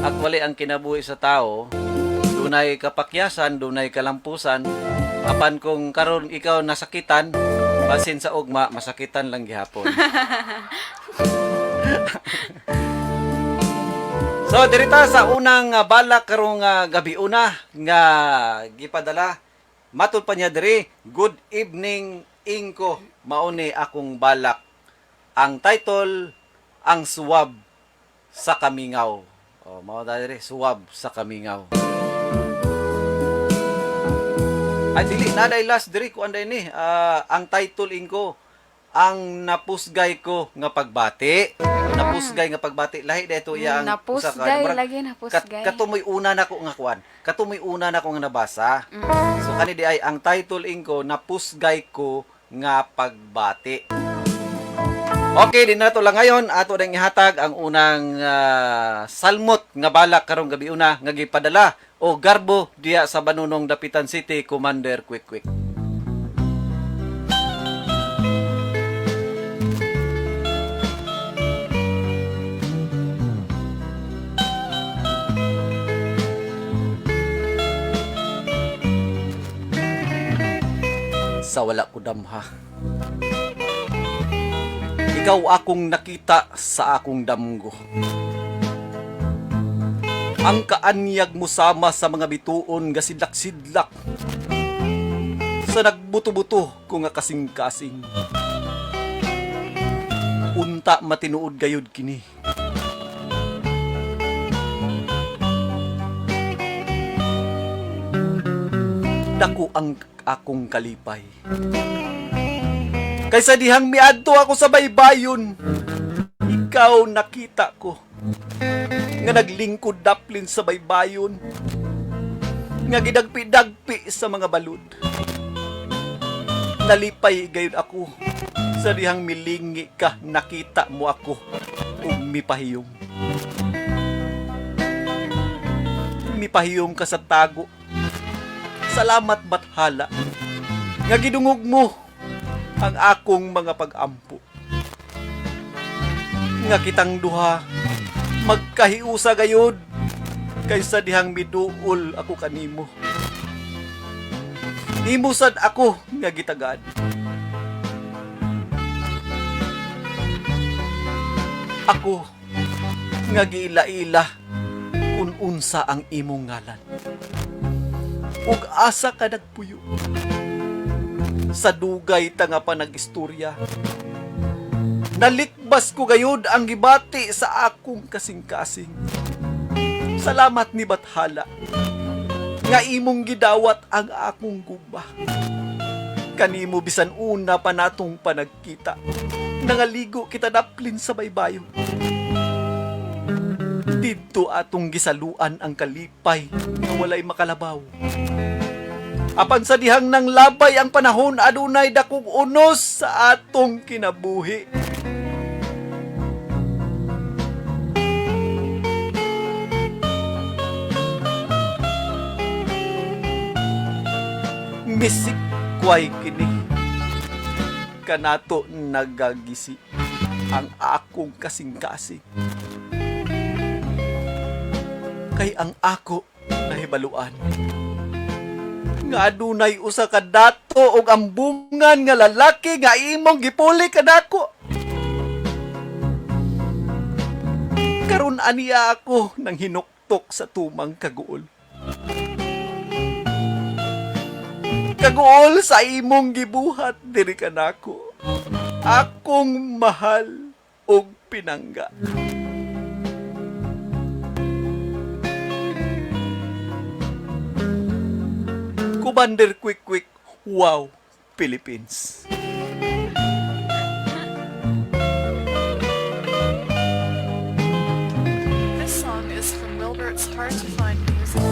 Actually, ang kinabuhi sa tao, dunay kapakyasan, dunay kalampusan. Apan kung karon ikaw nasakitan, basin sa ugma, masakitan lang gihapon. So, dirita sa unang balak karong gabi una nga gipadala. Matud pa niya diri, good evening Ingko. Mauni akong balak. Ang title, ang suwab sa kamingaw. O, mao ta diri, suwab sa kamingaw. Ay dili na day last diri kuan day ni. Ah, ang title ingko ang napusgay ko nga pagbati. Napusgay nga pagbati. Lahi dito iya ang usa ka- Napusgay, murag- lagi napusgay. Katumoy una nako nga kuan. Katumoy una nako nga nabasa. So kani di ay ang title ingko napusgay ko nga pagbati. Okay, din nato lang ngayon ato nang ihatag ang unang salmot nga balak karong gabi una nga gipadala o garbo diya sa Banunong Dapitan City, Commander Quick Quick. Sa wala ko damha. Ikaw akong nakita sa akong damgo. Ang kaanyag mo sama sa mga bituon nga sidlak-sidlak. Sa nagbuto-buto ko nga kasing-kasing. Unta matinuod gayud kini. Dako ang akong kalipay. Kaysa dihang miadto ako sa baybayon, ikaw nakita ko nga naglingkod daplin sa baybayon, nga gidagpi-dagpi sa mga balud. Nalipay gayud ako sa dihang milingi ka, nakita mo ako ug mipahiyom. Mipahiyom ka sa tago. Salamat bathala nga gidungog mo ang akong mga pag-ampo. Nga kitang duha, magkahiusa gayod, kaysa dihang miduol ako kanimo. Imo sad ako nga gitagad. Ako nga giila-ila kun unsa ang imong ngalan. Ug asa ka nagpuyo sa dugay ta nga panag-istorya. Nalikbas ko gayud ang gibati sa akong kasing-kasing. Salamat ni Bathala nga imong gidawat ang akong gugma. Kanimo bisan una pa natong panagkita. Nangaligo kita daplin sa baybayon. Didto atong gisaluan ang kalipay nga walay makalabaw. Apan sa dihang nang labay ang panahon, adunay dakong unos sa atong kinabuhi. Misikway kini kanato nagagisi ang akong kasing-kasing. Kay ang ako nahibaluan nga adunay usa ka dato og ambungan nga lalaki nga imong gipuli kanako. Karon aniya ako nang hinuktok sa tumang kaguol. Kaguol sa imong gibuhat diri kanako. Akong mahal og pinangga. Commander Quick Quick, wow, Philippines. This song is from Wilbert's Hard to Find Music.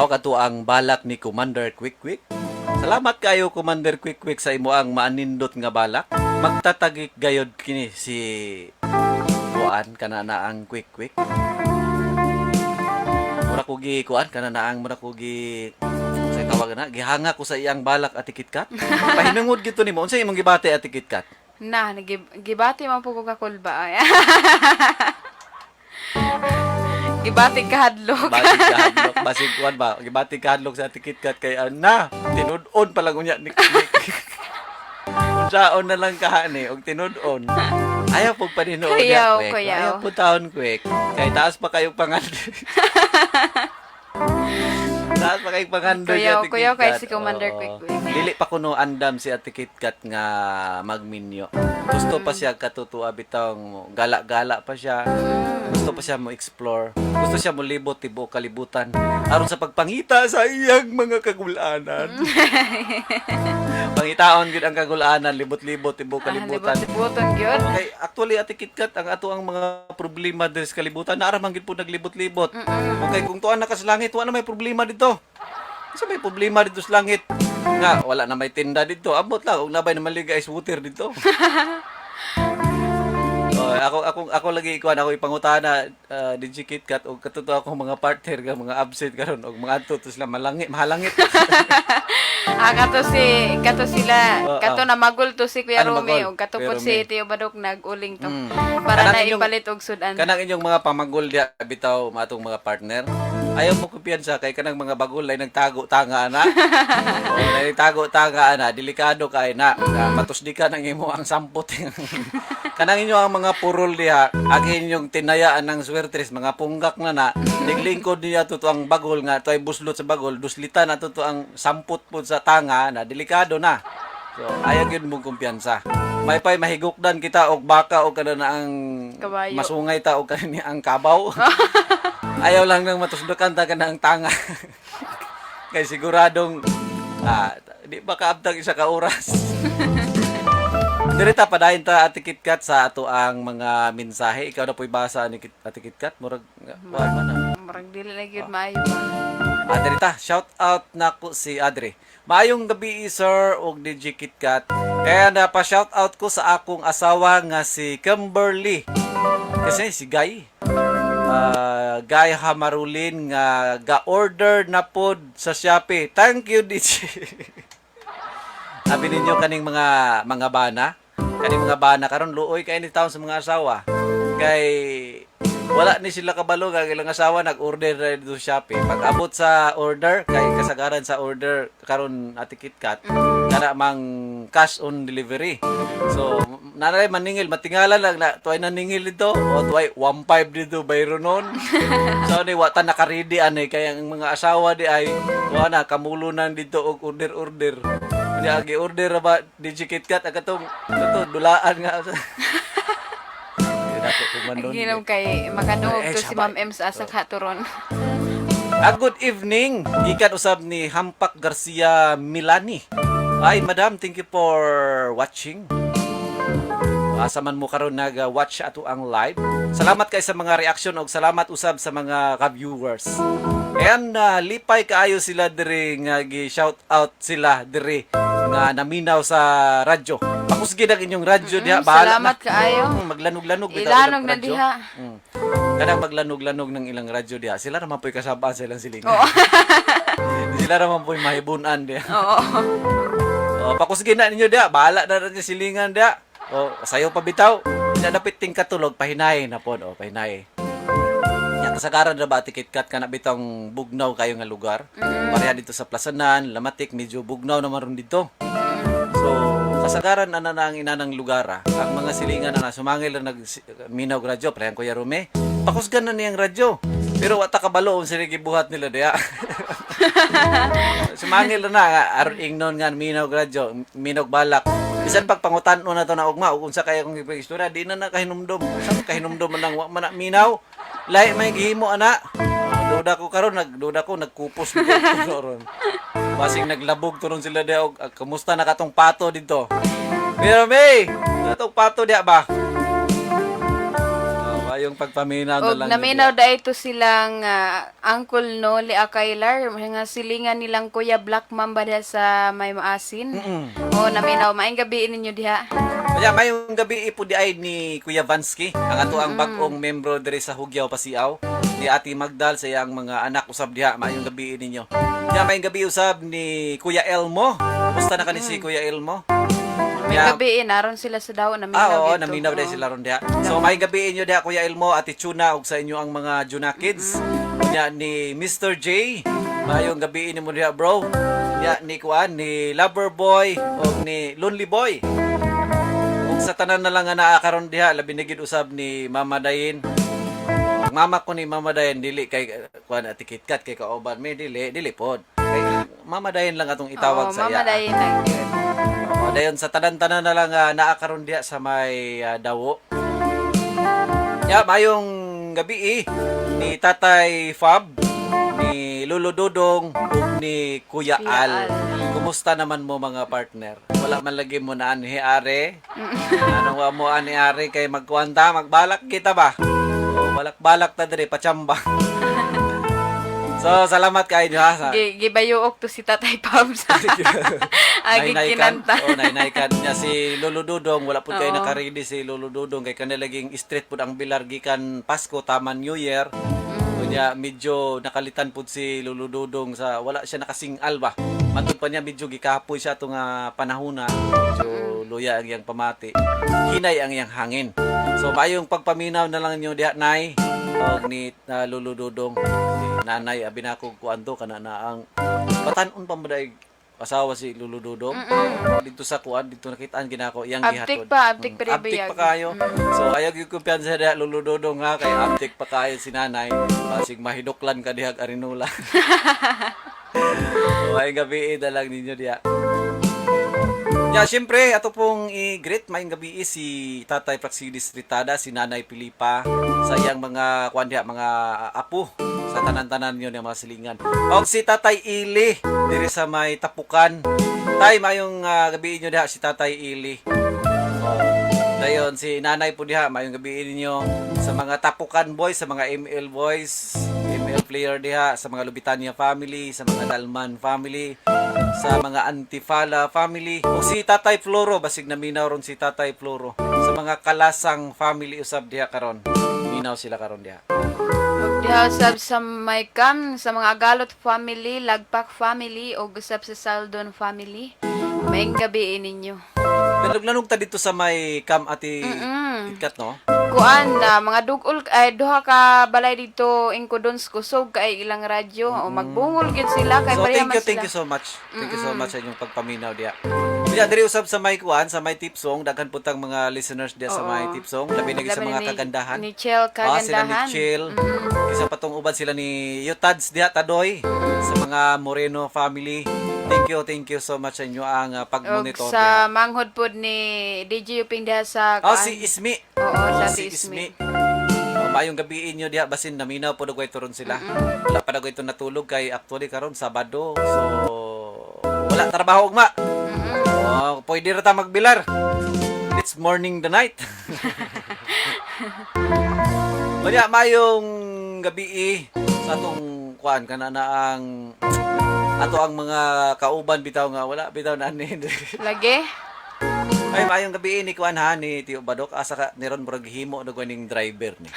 Mao kato ang balak ni Commander Quick Quick. Salamat kayo, Commander Quick Quick, sa imo ang maanindot nga balak. Magtatagik gayod kini si kuan kana na ang Quick Quick. Mura ko gi kuan kana na ang mura ko gi sa tawag na gihanga ko sa iyang balak, Ate KitKat. Pahinungod gito nimo, unsa imong gibati, Ate KitKat? Na, gibati man po ko kakulba. Ay. Gibati kahadlok. Bati kahadlok, basig kuan ba? Gibati kahadlok sa Ate KitKat kay ana, tinud-on pa lang unya ni Unsaon na lang kahani og tinud-on. Ayaw po paninuod Kuyaw, niya, Kwek. kuyaw. Ayaw po taon, Kwek. Kay taas pa kayo pangan. Taas pa kayo pangando Kuyaw, Ate kuyaw kay KitKat. si Commander Oo. Quick Quick. Dili pa kuno andam si Ate KitKat nga magminyo. Gusto pa siya katutua bitong gala-gala pa siya. Gusto pa siya mo explore. Gusto siya mo libot tibuok kalibutan aron sa pagpangita sa iyang mga kagulanan. Pangitaon gid ang kagulanan, libot-libot tibuok kalibutan. Libot-liboton gyud. Okay, actually, Ate KitKat, ang ato ang mga problema diri sa kalibutan, naara man gid po naglibot-libot. Okay, kung tuan na ka sa langit, wala na may problema dito. Sa may problema dito sa langit? Nga, wala na may tinda dito. Abot lang, og nabay na maliga ice water dito. Oh, ako ako ako lagi ikuan, ako ipangutana, DJ KitKat, og katuto akong mga partner nga mga absent karon og mga adto to sila malangit mahalangit. Ah, kato sila, Oo. kato na magul to si Kuya Ano, Rumi magol? ug kato Kuya pod si Rumi. Tio Badok nag-uling to. Para Kanang na ipalit og sudan. Kanang inyong mga pamagol diha bitaw matong mga partner. Ayaw mo kumpiyansa kay kanang mga bagol ay nagtago tanga ana. Oo, nagtago tanga ana, delikado kay na. Nga, matusdi ka ng imo ang sampot. Kanang inyo ang mga purol diha, ang inyong tinayaan ng swertres, mga punggak na na, niglingkod niya to ang bagol nga to ay buslot sa bagol, duslitan na to ang sampot po sa tanga na delikado na. So, ayaw gyud mong kumpiyansa. May pay mahigukdan kita og baka og kana na ang Kabayo. masungay ta og kani ang kabaw. Ayaw lang nang matusdukan ta kana ang tanga. Kay siguradong di ba kaabtang isa ka oras. Direta padayon ta, Ate KitKat, sa ato ang mga mensahe. Ikaw na po'y basa ni Ate KitKat. Murag kuan man ah. Murag dili na gyud maayo ba. Ah, direta, shout out nako si Adre. Maayong gabi, sir og DJ KitKat. Kaya na pa shout out ko sa akong asawa nga si Kimberly. Kasi si Guy. Ah, Guy Hamarulin nga ga-order na pod sa Shopee. Thank you, DJ. Sabi ninyo kaning mga mga bana, kaning mga bana karon luoy kay ni taon sa mga asawa. Kay wala ni sila kabalo nga ilang asawa nag-order na dito sa Shopee. Pag abot sa order kay kasagaran sa order karon, Ate KitKat, kana mang cash on delivery. So nanay maningil matingala lang na tuay naningil dito o tuay 1.5 dito bayro nun. So ni wa ta naka-ready ani kay ang mga asawa di ay wa na kamulunan dito og order order. Hindi agi order ra ba, DJ KitKat, ang katong kato dulaan nga. Hindi na ko kumanon. Ginom kay makadungog Eh, to si sabay. Ma'am M sa asa katuron. Ah, good evening. Gikan usab ni Hampak Garcia Milani. Ay, madam, thank you for watching. Asa man mo karon nag-watch ato ang live. Salamat kay sa mga reaction og salamat usab sa mga ka-viewers. And lipay kaayo sila diri nga gi-shout out sila diri nga naminaw sa radyo. Pakusgid ang inyong radyo diha, bahala Salamat na. kaayo. Maglanog-lanog bitaw Ilanog ilang na radyo. diha. Kanang maglanog-lanog ng ilang radyo diha. Sila naman po'y kasabaan sa ilang silingan. Oo. Sila naman po'y mahibunan diha. Oo. O, pakusgin na ninyo diha. Bahala na rin yung silingan diha. O, sayo pa bitaw. Nya dapit ting katulog, pahinay na po. O, pahinay. Ya, kasagaran na ba, Ate KitKat, kana bitong bugnaw kayo nga lugar? Pareha dito sa Plasanan, Lamatic, medyo bugnaw naman ron dito. So, kasagaran ana na ang inanang lugar ah. Ang mga silingan na sumangil na nagminaw og radyo, parehang Kuya Rume. Pakusgan na niyang radyo. Pero wa ta kabalo unsa sila gibuhat nila diha. Sumangil na na aron ingnon nga minaw og radyo, minaw og balak. Bisan pag pangutan-on na to na ugma ug unsa kaya kung ipag-istorya, di na na kahinumdom. Sa kahinumdom man lang wa man na minaw. Lahi may gihimo ana. Duda ko karon, nagduda ko nagkupos na ko ron. Basig naglabog to ron sila diha og ah, kumusta na katong pato dito. Pero may, katong pato diha ba? Oh, Mayong pagpaminaw na Og lang naminaw ninyo. dai to silang Uncle Noli Akailar, nga silingan nilang Kuya Black Mamba diha sa May Maasin. Oh, naminaw, maayong gabi ninyo diha. Kaya mayong gabi po di ay ni Kuya Vansky, ang ato ang bag-ong membro diri sa Hugyaw Pasiaw, ni Ate Magdal sa iyang mga anak usab diha, maayong gabi ninyo. Kaya mayong gabi usab ni Kuya Elmo. Kumusta na kani si Kuya Elmo? May Ya. gabi naron sila sa daw, naminaw Ah, oo, dito. naminaw dahil Oo. sila ron diha. So, may gabi inyo diha, Kuya Elmo, Ate Chuna, ug sa inyo ang mga Juna Kids. Nya ni Mr. J, mayong gabi mo diha, bro. Nya ni Kuan, ni Lover Boy, ug ni Lonely Boy. Ug sa tanan na lang nga naa karon diha, labi na gid usab ni Mama Dayin. Ang mama ko ni Mama Dayin dili kay kuan, Ate KitKat, kay kauban mi dili dili pod. Kay Mama Dayin lang atong itawag Oo, sa Mama iya. Dayin lang yun. O, dayon sa tanan-tanan na lang naa karon diha sa may dawo. Ya, mayong gabi eh, ni Tatay Fab, ni Lolo Dodong, ug ni Kuya Kuya Al. Al. Kumusta naman mo, mga partner? Wala man lagi mo na anhi are. Ano wa mo ani are kay magkuanta, magbalak kita ba? O, balak-balak ta diri pachamba. So, salamat kayo ha. Sa, Gibayuok to si Tatay Pabs. Agi Nainay kan. kinanta. Oh, nainay kan niya si Lolo Dudong, wala pud kay Oo. nakaredy si Lolo Dudong kay kanila laging street pud ang bilar gikan Pasko taman New Year. Unya medyo nakalitan pud si Lolo Dudong sa wala siya nakasingal ba. Matud pa niya medyo gikapoy siya ato nga panahona. Medyo luya ang iyang pamati. Hinay ang iyang hangin. So mayong pagpaminaw na lang ninyo diha, nay, og ni Lolo Dudong. Si nanay abi na ko kuan to kana na ang batan-on pa mo dai asawa si Lolo Dudong. Dito sa kuan dito nakitaan ginako iyang Abtik gihatod. pa, abtik pa rin Abtik bayag. pa kayo. So ayaw gyud kumpiyansa diha, Lolo Dudong, ha, kay abtik pa kayo si nanay. Basig mahiduklan ka dihag arinula. So, ay gabi na lang ninyo diha. Ya, siyempre, ato pong i-greet maayong gabi si Tatay Praxidis Ritada, si Nanay Pilipa, sa iyang mga kuan diha, mga apo, sa tanan-tanan yun yung mga silingan. Og si Tatay Ili, diri sa may Tapukan. Tay, mayong gabi inyo diha si Tatay Ili. Oh, dayon si Nanay po diha, mayong gabi ninyo sa mga Tapukan boys, sa mga ML boys, ML player diha, sa mga Lubitania family, sa mga Dalman family, sa mga Antifala family, o si Tatay Floro, basig naminaw ron si Tatay Floro, sa mga Kalasang family usab diha karon. Minaw sila karon diha. Ug diha usab sa may kam sa mga Agalot family, Lagpak family ug usab sa Saldon family. Maayong gabi ninyo. Lanug-lanog ta dito sa may kam, Ate KitKat, no? Kuan na mga dugol ay duha ka balay dito Incodons, kusog kay ilang radyo o magbungol gyud sila kay So pareha thank man you, thank sila. you so much. Thank you so much sa inyong pagpaminaw diha. Diya diri usab sa may kuan, sa may tipsong, daghan pud tang mga listeners diha sa may tipsong, labi na gyud sa Labi mga na kagandahan. Ni Chel Ah, sila ni Kagandahan. Chill. Isa pa tong uban sila ni Yutads diha Tadoy, sa mga Moreno family. Thank you so much sa inyo ang Og pag-monitor sa diha. manghod pod ni DJ Uping diha sa Ah, kuan. si Ismi. Oo, sa Si si Ismi. Ismi. Oh, maayong gabi inyo diha, basin naminaw po ito ron sila. Wala pa daw ito natulog kay actually karon Sabado. So wala trabaho ugma. Oh, pwede ra ta magbilar. It's morning the night. Unya maayong gabi eh, sa atong kuan kana na ang ato ang mga kauban bitaw nga wala bitaw na ani. Lagi. Ay, maayong gabi ni kuan ha, ni Tio Badok, asa ka ni ron, murag himo na ning driver ni.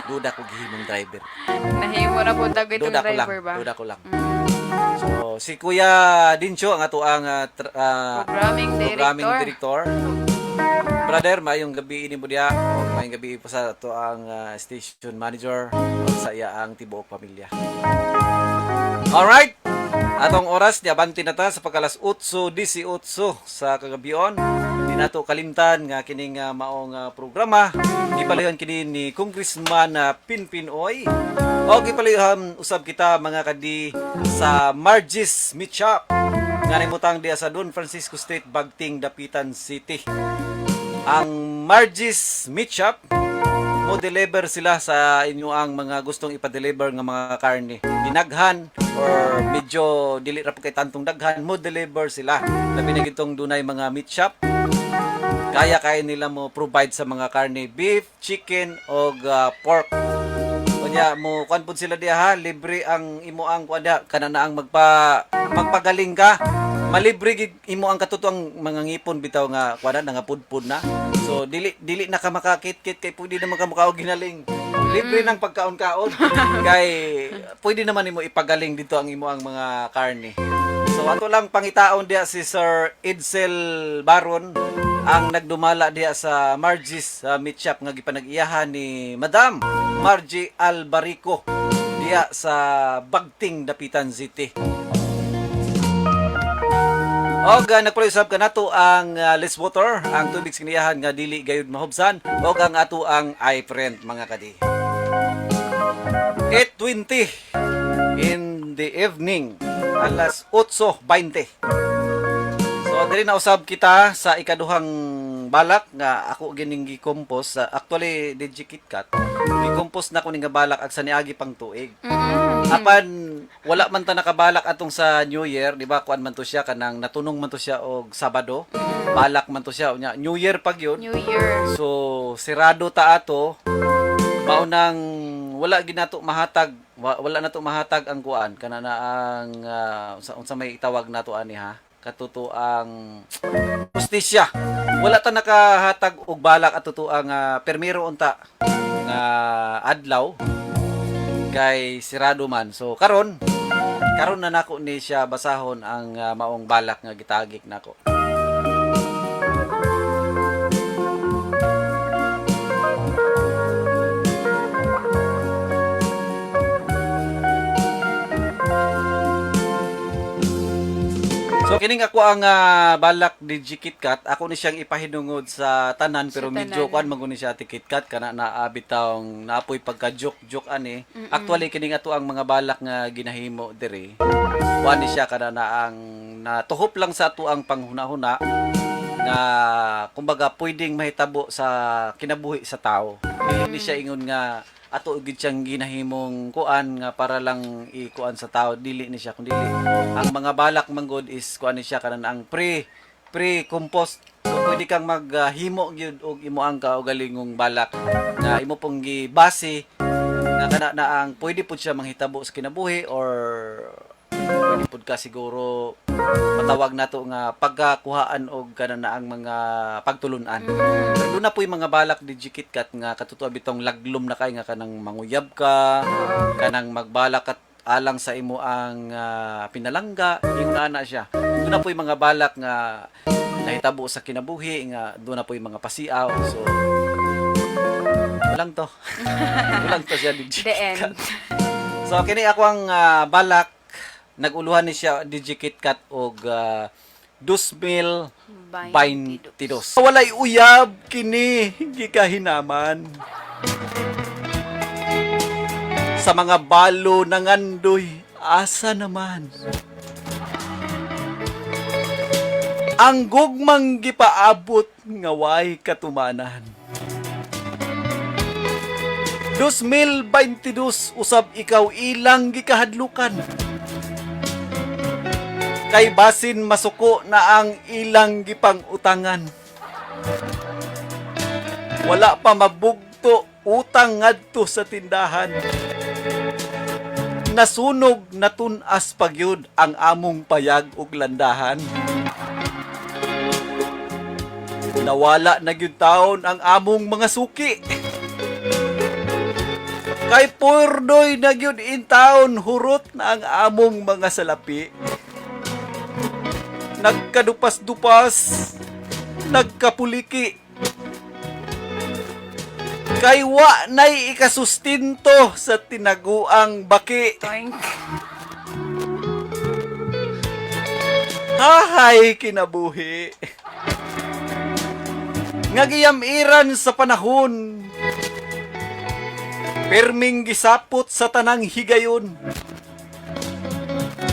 Duda ko gihimong driver. Nahimo na po tag itong Duda ko lang, driver ba? duda ko lang. So si Kuya Dincho ang ato ang Programming director. programming director. Brother, maayong gabi ini mo diha. O, maayong gabi po sa ato ang station manager o sa iya ang tibuok pamilya. Alright. Atong oras diabante na ta sa pagkalas 8:18 sa kagabion. Di nato kalimtan nga kining maong programa gipalihan kini ni Congressman Pinpin Oy. O gipalihan usab kita, mga kadi, sa Margis Meat Shop nga nimutang diya sa Don Francisco Street, Bagting, Dapitan City. Ang Margis Meat Shop, mo deliver sila sa inyo ang mga gustong ipa-deliver nga mga karne. Dinaghan or medyo dili ra po kay tantong daghan, mo deliver sila. Labi na gitong dunay mga meat shop. Kaya kaya nila mo provide sa mga karne, beef, chicken og pork. Kunya mo kuan pud sila diha ha, libre ang imo ang kuan diha kana na ang magpagaling ka. Malibre gid imo ang katutuang mga ngipon bitaw nga kuan na nga pudpud na. So dili dili na ka makakit-kit kay pwede naman ka makaog ginaling. Libre nang pagkaon-kaon kay pwede naman nimo ipagaling dito ang imo ang mga karne. So ato lang pangitaon diha si Sir Edsel Baron ang nagdumala diha sa Margie's Meat Shop nga gipanag-iyahan ni Madam Margie Albarico diha sa Bagting, Dapitan City. Og nagpalaysab ka nato ang Les Water, ang tubig sa kiniyahan nga dili gayud mahubsan, og ang ato ang iFriend mga kadi. 8:20 in the evening, alas 8:20. So diri na usab kita sa ikaduhang balak nga ako gining gi-compose. Actually DJ KitKat, gi-compose na ko ning nga balak ag sa niagi pang tuig. Apan wala man ta nakabalak atong sa New Year, di ba? Kuan man to siya kanang natunong man to siya og Sabado. Balak man to siya unya New Year pag yun. New Year. So sirado ta ato, mao nang wala ginato mahatag, wala na to mahatag ang kuan kana na ang unsa, unsa may itawag nato ani ha, katuto ang justisya. Wala ta nakahatag og balak at totoo ang permiro unta nga adlaw kay sirado man. So karon karon na nako ni siya basahon ang maong balak nga gitagik nako. So kining ako ang balak ni G KitKat, ako ni siyang ipahinungod sa tanan pero Sa medyo tanan. kuan man gud ni siya ati KitKat kana na bitawng naapoy pagka joke joke ani. Actually kining ato ang mga balak nga ginahimo diri. Kuan ni siya kana na ang natuhop lang sa ato ang panghuna-huna nga kumbaga pwedeng mahitabo sa kinabuhi sa tao. Dili ni siya ingon nga ato gid siyang ginahimong kuan nga para lang ikuan sa tao, dili ni siya kundi ang mga balak manggod is kuan ni siya kanan ang pre compost. So pwede kang maghimo gyud og imo ang kaugalingong balak nga imo pong gibase nga kana na ang pwede pud siya manghitabo sa kinabuhi or pwede pud ka siguro matawag nato nga pagkakuhaan og kana na ang mga pagtulunan. Pero doon na po yung mga balak di KitKat nga katutuo bitong laglom na kay nga kanang manguyab ka, kanang magbalak at alang sa imo ang pinalangga, yung na siya. Doon na po yung mga balak nga nahitabo sa kinabuhi nga doon na po yung mga pasiaw. So walang to. Walang to siya DJ The end. KitKat. So kini ako ang balak, naguluhan ni siya DJ KitKat og 2022. Walay uyab kini gikahinaman. Sa mga balo nangandoy, asa naman. Ang gugmang gipaabot nga way katumanan. 2022 usab ikaw ilang gikahadlukan. Kay basin masuko na ang ilang gipang-utangan. Wala pa mabugto utang ngadto sa tindahan. Nasunog natunas pagyud ang among payag ug landahan. Nawala na gyud taon ang among mga suki. Kay purdoy na gyud in taon hurot na ang among mga salapi. Nagkadupas-dupas, nagkapuliki. Kay wa nay ikasustinto sa tinaguang baki. Toink. Hahay kinabuhi. Nga giyamiran sa panahon. Perming gisapot sa tanang higayon.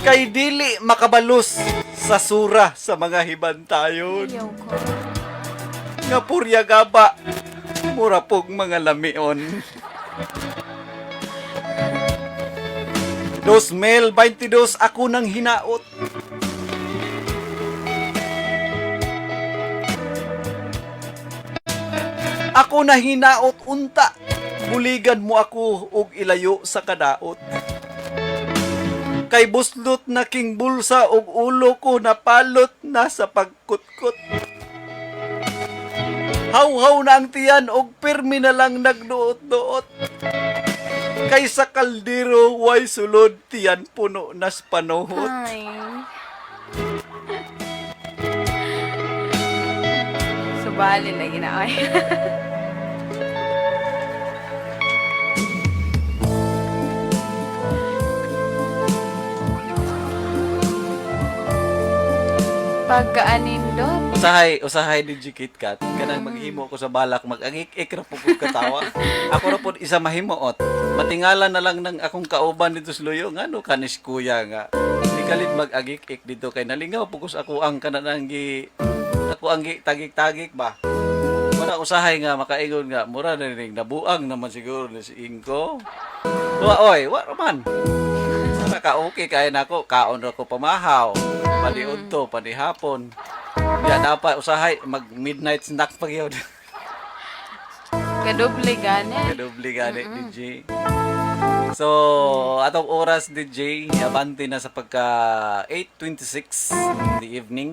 Kay dili makabalos sa sura sa mga hibantayon. Ayaw ko. Nga purya gaba, mura pog mga lamion. 2022 ako nang hinaot. Ako na hinaot unta. Buligan mo ako og ilayo sa kadaot. Kay buslot na king bulsa og ulo ko napalot na sa pagkutkot. Haw-haw na ang tiyan og pirmi na lang nagduot-duot. Kay sa kaldero way sulod tiyan puno nas panuhot. Ay. Subali lagi na ay. Pagkaanindot. Usahay, usahay ni G KitKat. Kanang maghimo ko sa balak, mag-angik-ik ra po ko katawa. Ako ra pod isa mahimuot. Matingala na lang ng akong kauban dito sa luyo. Ngano kanis kuya nga. Di kalit mag-agik-ik dito kay nalingaw pugos ako ang kanang gi ako ang gi tagik-tagik ba. Wala usahay nga makaingon nga mura na rin nabuang naman siguro ni si Inko. Wa oy, wa man. Sana ka okay kaya nako kaon ra ko pamahaw. Paniudto, panihapon. Ya dapat usahay mag midnight snack pa gyud. Kadoble gani. Kadoble gani DJ. So, atong oras DJ, abante na sa pagka 8:26 in the evening.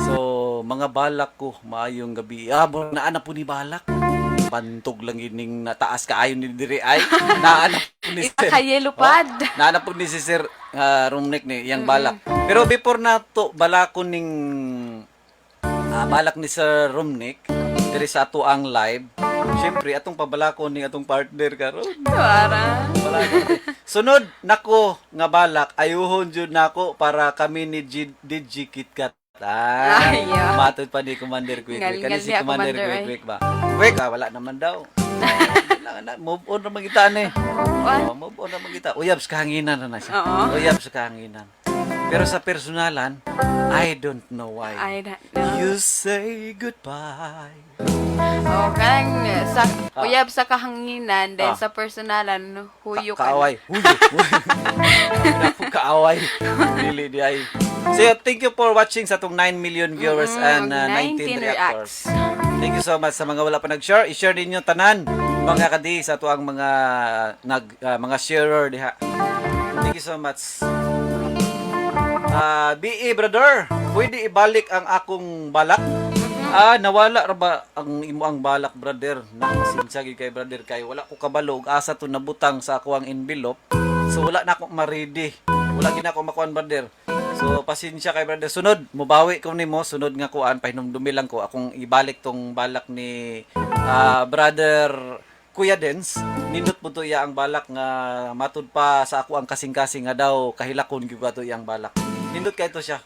So, mga balak ko maayong gabi. Ah, naa na po ni balak. Bantog lang ining nataas kaayo ni diri ay. Naa na po ni Isa Sir. ka yellow pad. Oh, naa na po ni si Sir Rumnik ni iyang balak. Pero before na to balakon ning balak ni Sir Rumnik diri sa ato ang live. Siyempre atong pabalakon ni atong partner karon. Para. Balakon. Sunod nako nga balak ayuhon jud nako para kami ni G, DJ KitKat. Ah, Ay, yeah. matod pa ni Commander Quick Quick. Ngal-ngal Kani si niya, Commander Commander, Quick ay. Quick ba? Quick, wala naman daw. Wala na, move on na kita ni. Oh, move on na kita. Uyab sa kahanginan na na siya. Oo. Uyab sa kahanginan. Pero sa personalan, I don't know why. I don't know. You say goodbye. Oh, kanang sa uyab sa kahanginan then sa personalan huyo ka. na. Kaaway. Huyo. Naku, kaaway. Dili di ay. So, thank you for watching sa atong 9 million viewers and 19 19 reactors. reacts. Thank you so much sa mga wala pa nag-share. I-share ninyo tanan mga kadi sa ato ang mga nag mga sharer diha. Thank you so much. BE brother, pwede ibalik ang akong balak? Ah, nawala ra ba ang imo ang balak brother? Nakasinsya gyud kay brother kay wala ko kabalo og asa to nabutang sa ako ang envelope. So wala na ako ma-ready. Wala gid na ako makuan brother. So pasensya kay brother. Sunod, mubawi ko nimo sunod nga kuan pahinumdumi lang ko akong ibalik tong balak ni brother Kuya Dens. Nindot po to iya ang balak nga matud pa sa ako ang kasing-kasing nga daw kahilakon gyud ato iyang balak. Nindot kay to siya.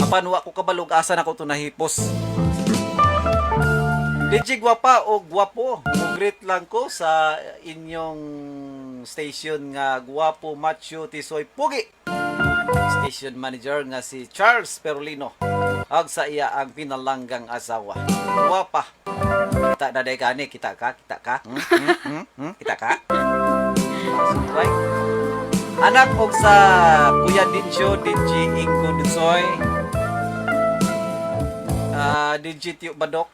Apan wa ko kabalo og asa nako to nahipos. DJ Gwapa o Gwapo, greet lang ko sa inyong station nga Gwapo Macho Tisoy Pugi. Station manager nga si Charles Perolino. Ag sa iya ang pinalanggang asawa. Gwapa. Kita na day gani, kita ka, kita ka. Kita ka. Right. Anak og sa Kuya Dincho, DJ Inko Dinsoy. DJ Tio Badok.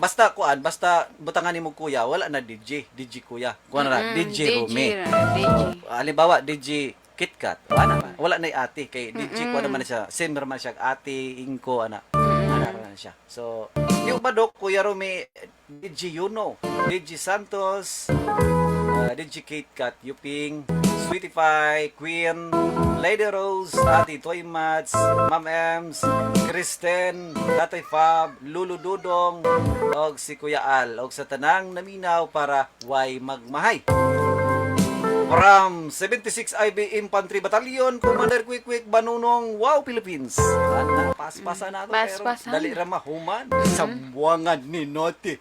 Basta kuan, basta butangan nimo kuya, wala na DJ, DJ kuya. Kuan na DJ Rumi. DJ. Halimbawa DJ KitKat, wala na, wala na yung ate kay DJ kuan naman na siya, same naman siya ate Inko ana. Ana ra na siya. So, Tio Badok, Kuya Rumi, DJ Yuno, DJ Santos, DJ Kate Kat Yuping, Sweetie Pie, Queen, Lady Rose, Ate Toy Mats, Ma'am Ems, Kristen, Tatay Fab, Lulu Dudong, og si Kuya Al, og sa tanang naminaw para way magmahay. From 76 IB Infantry Battalion, Commander Quick Quick Banunong, Wow Philippines. Ana, paspasa na ito. Pero Paspasan. dali ra mahuman. Sambuangan ni Noti.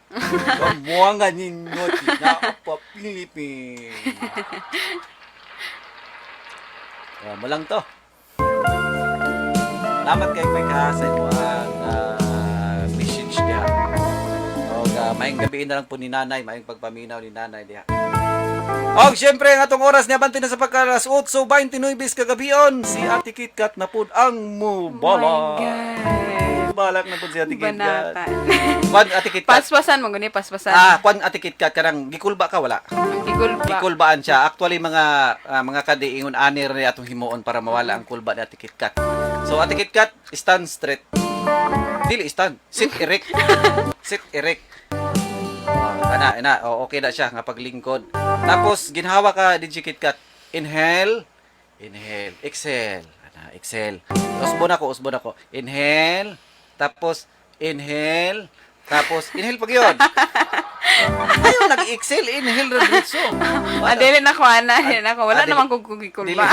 Sambuangan ni Noti. Na pa Philippines. Malang to. Salamat kay Quick ha sa imong message diha. Og maayong gabi na lang po ni nanay, maayong pagpaminaw ni nanay diha. Og syempre ang atong oras niya abante na sa pagka alas 8:29 kagabion si Ate KitKat na pud ang Oh mubala. my God. Mubalak na pud si Ate Kit Kat. Banatan. Kwan, Ate Kit Kat. Paspasan mo gani, paspasan. Ah, kwan, Ate Kit Kat, karang gikulba ka wala? Ang gikulba. Gikulbaan siya. Actually mga kadi ingon ani ra ni atong himuon para mawala ang kulba ni Ate Kit Kat. So Ate Kit Kat, stand straight. Dili stand, sit erect. Sit erect. Oh, ana, ana, oh, okay na siya nga paglingkod. Tapos ginhawa ka DJ Kit Kat. Inhale, inhale, exhale. Ana, exhale. Usbon ako, usbon ako. Inhale, tapos inhale, tapos inhale pag yun. Ayaw nag-exhale, inhale ra diretso. Ah, dili na ko ana, dili na ko. Wala Ah, dili. naman kong gikulba.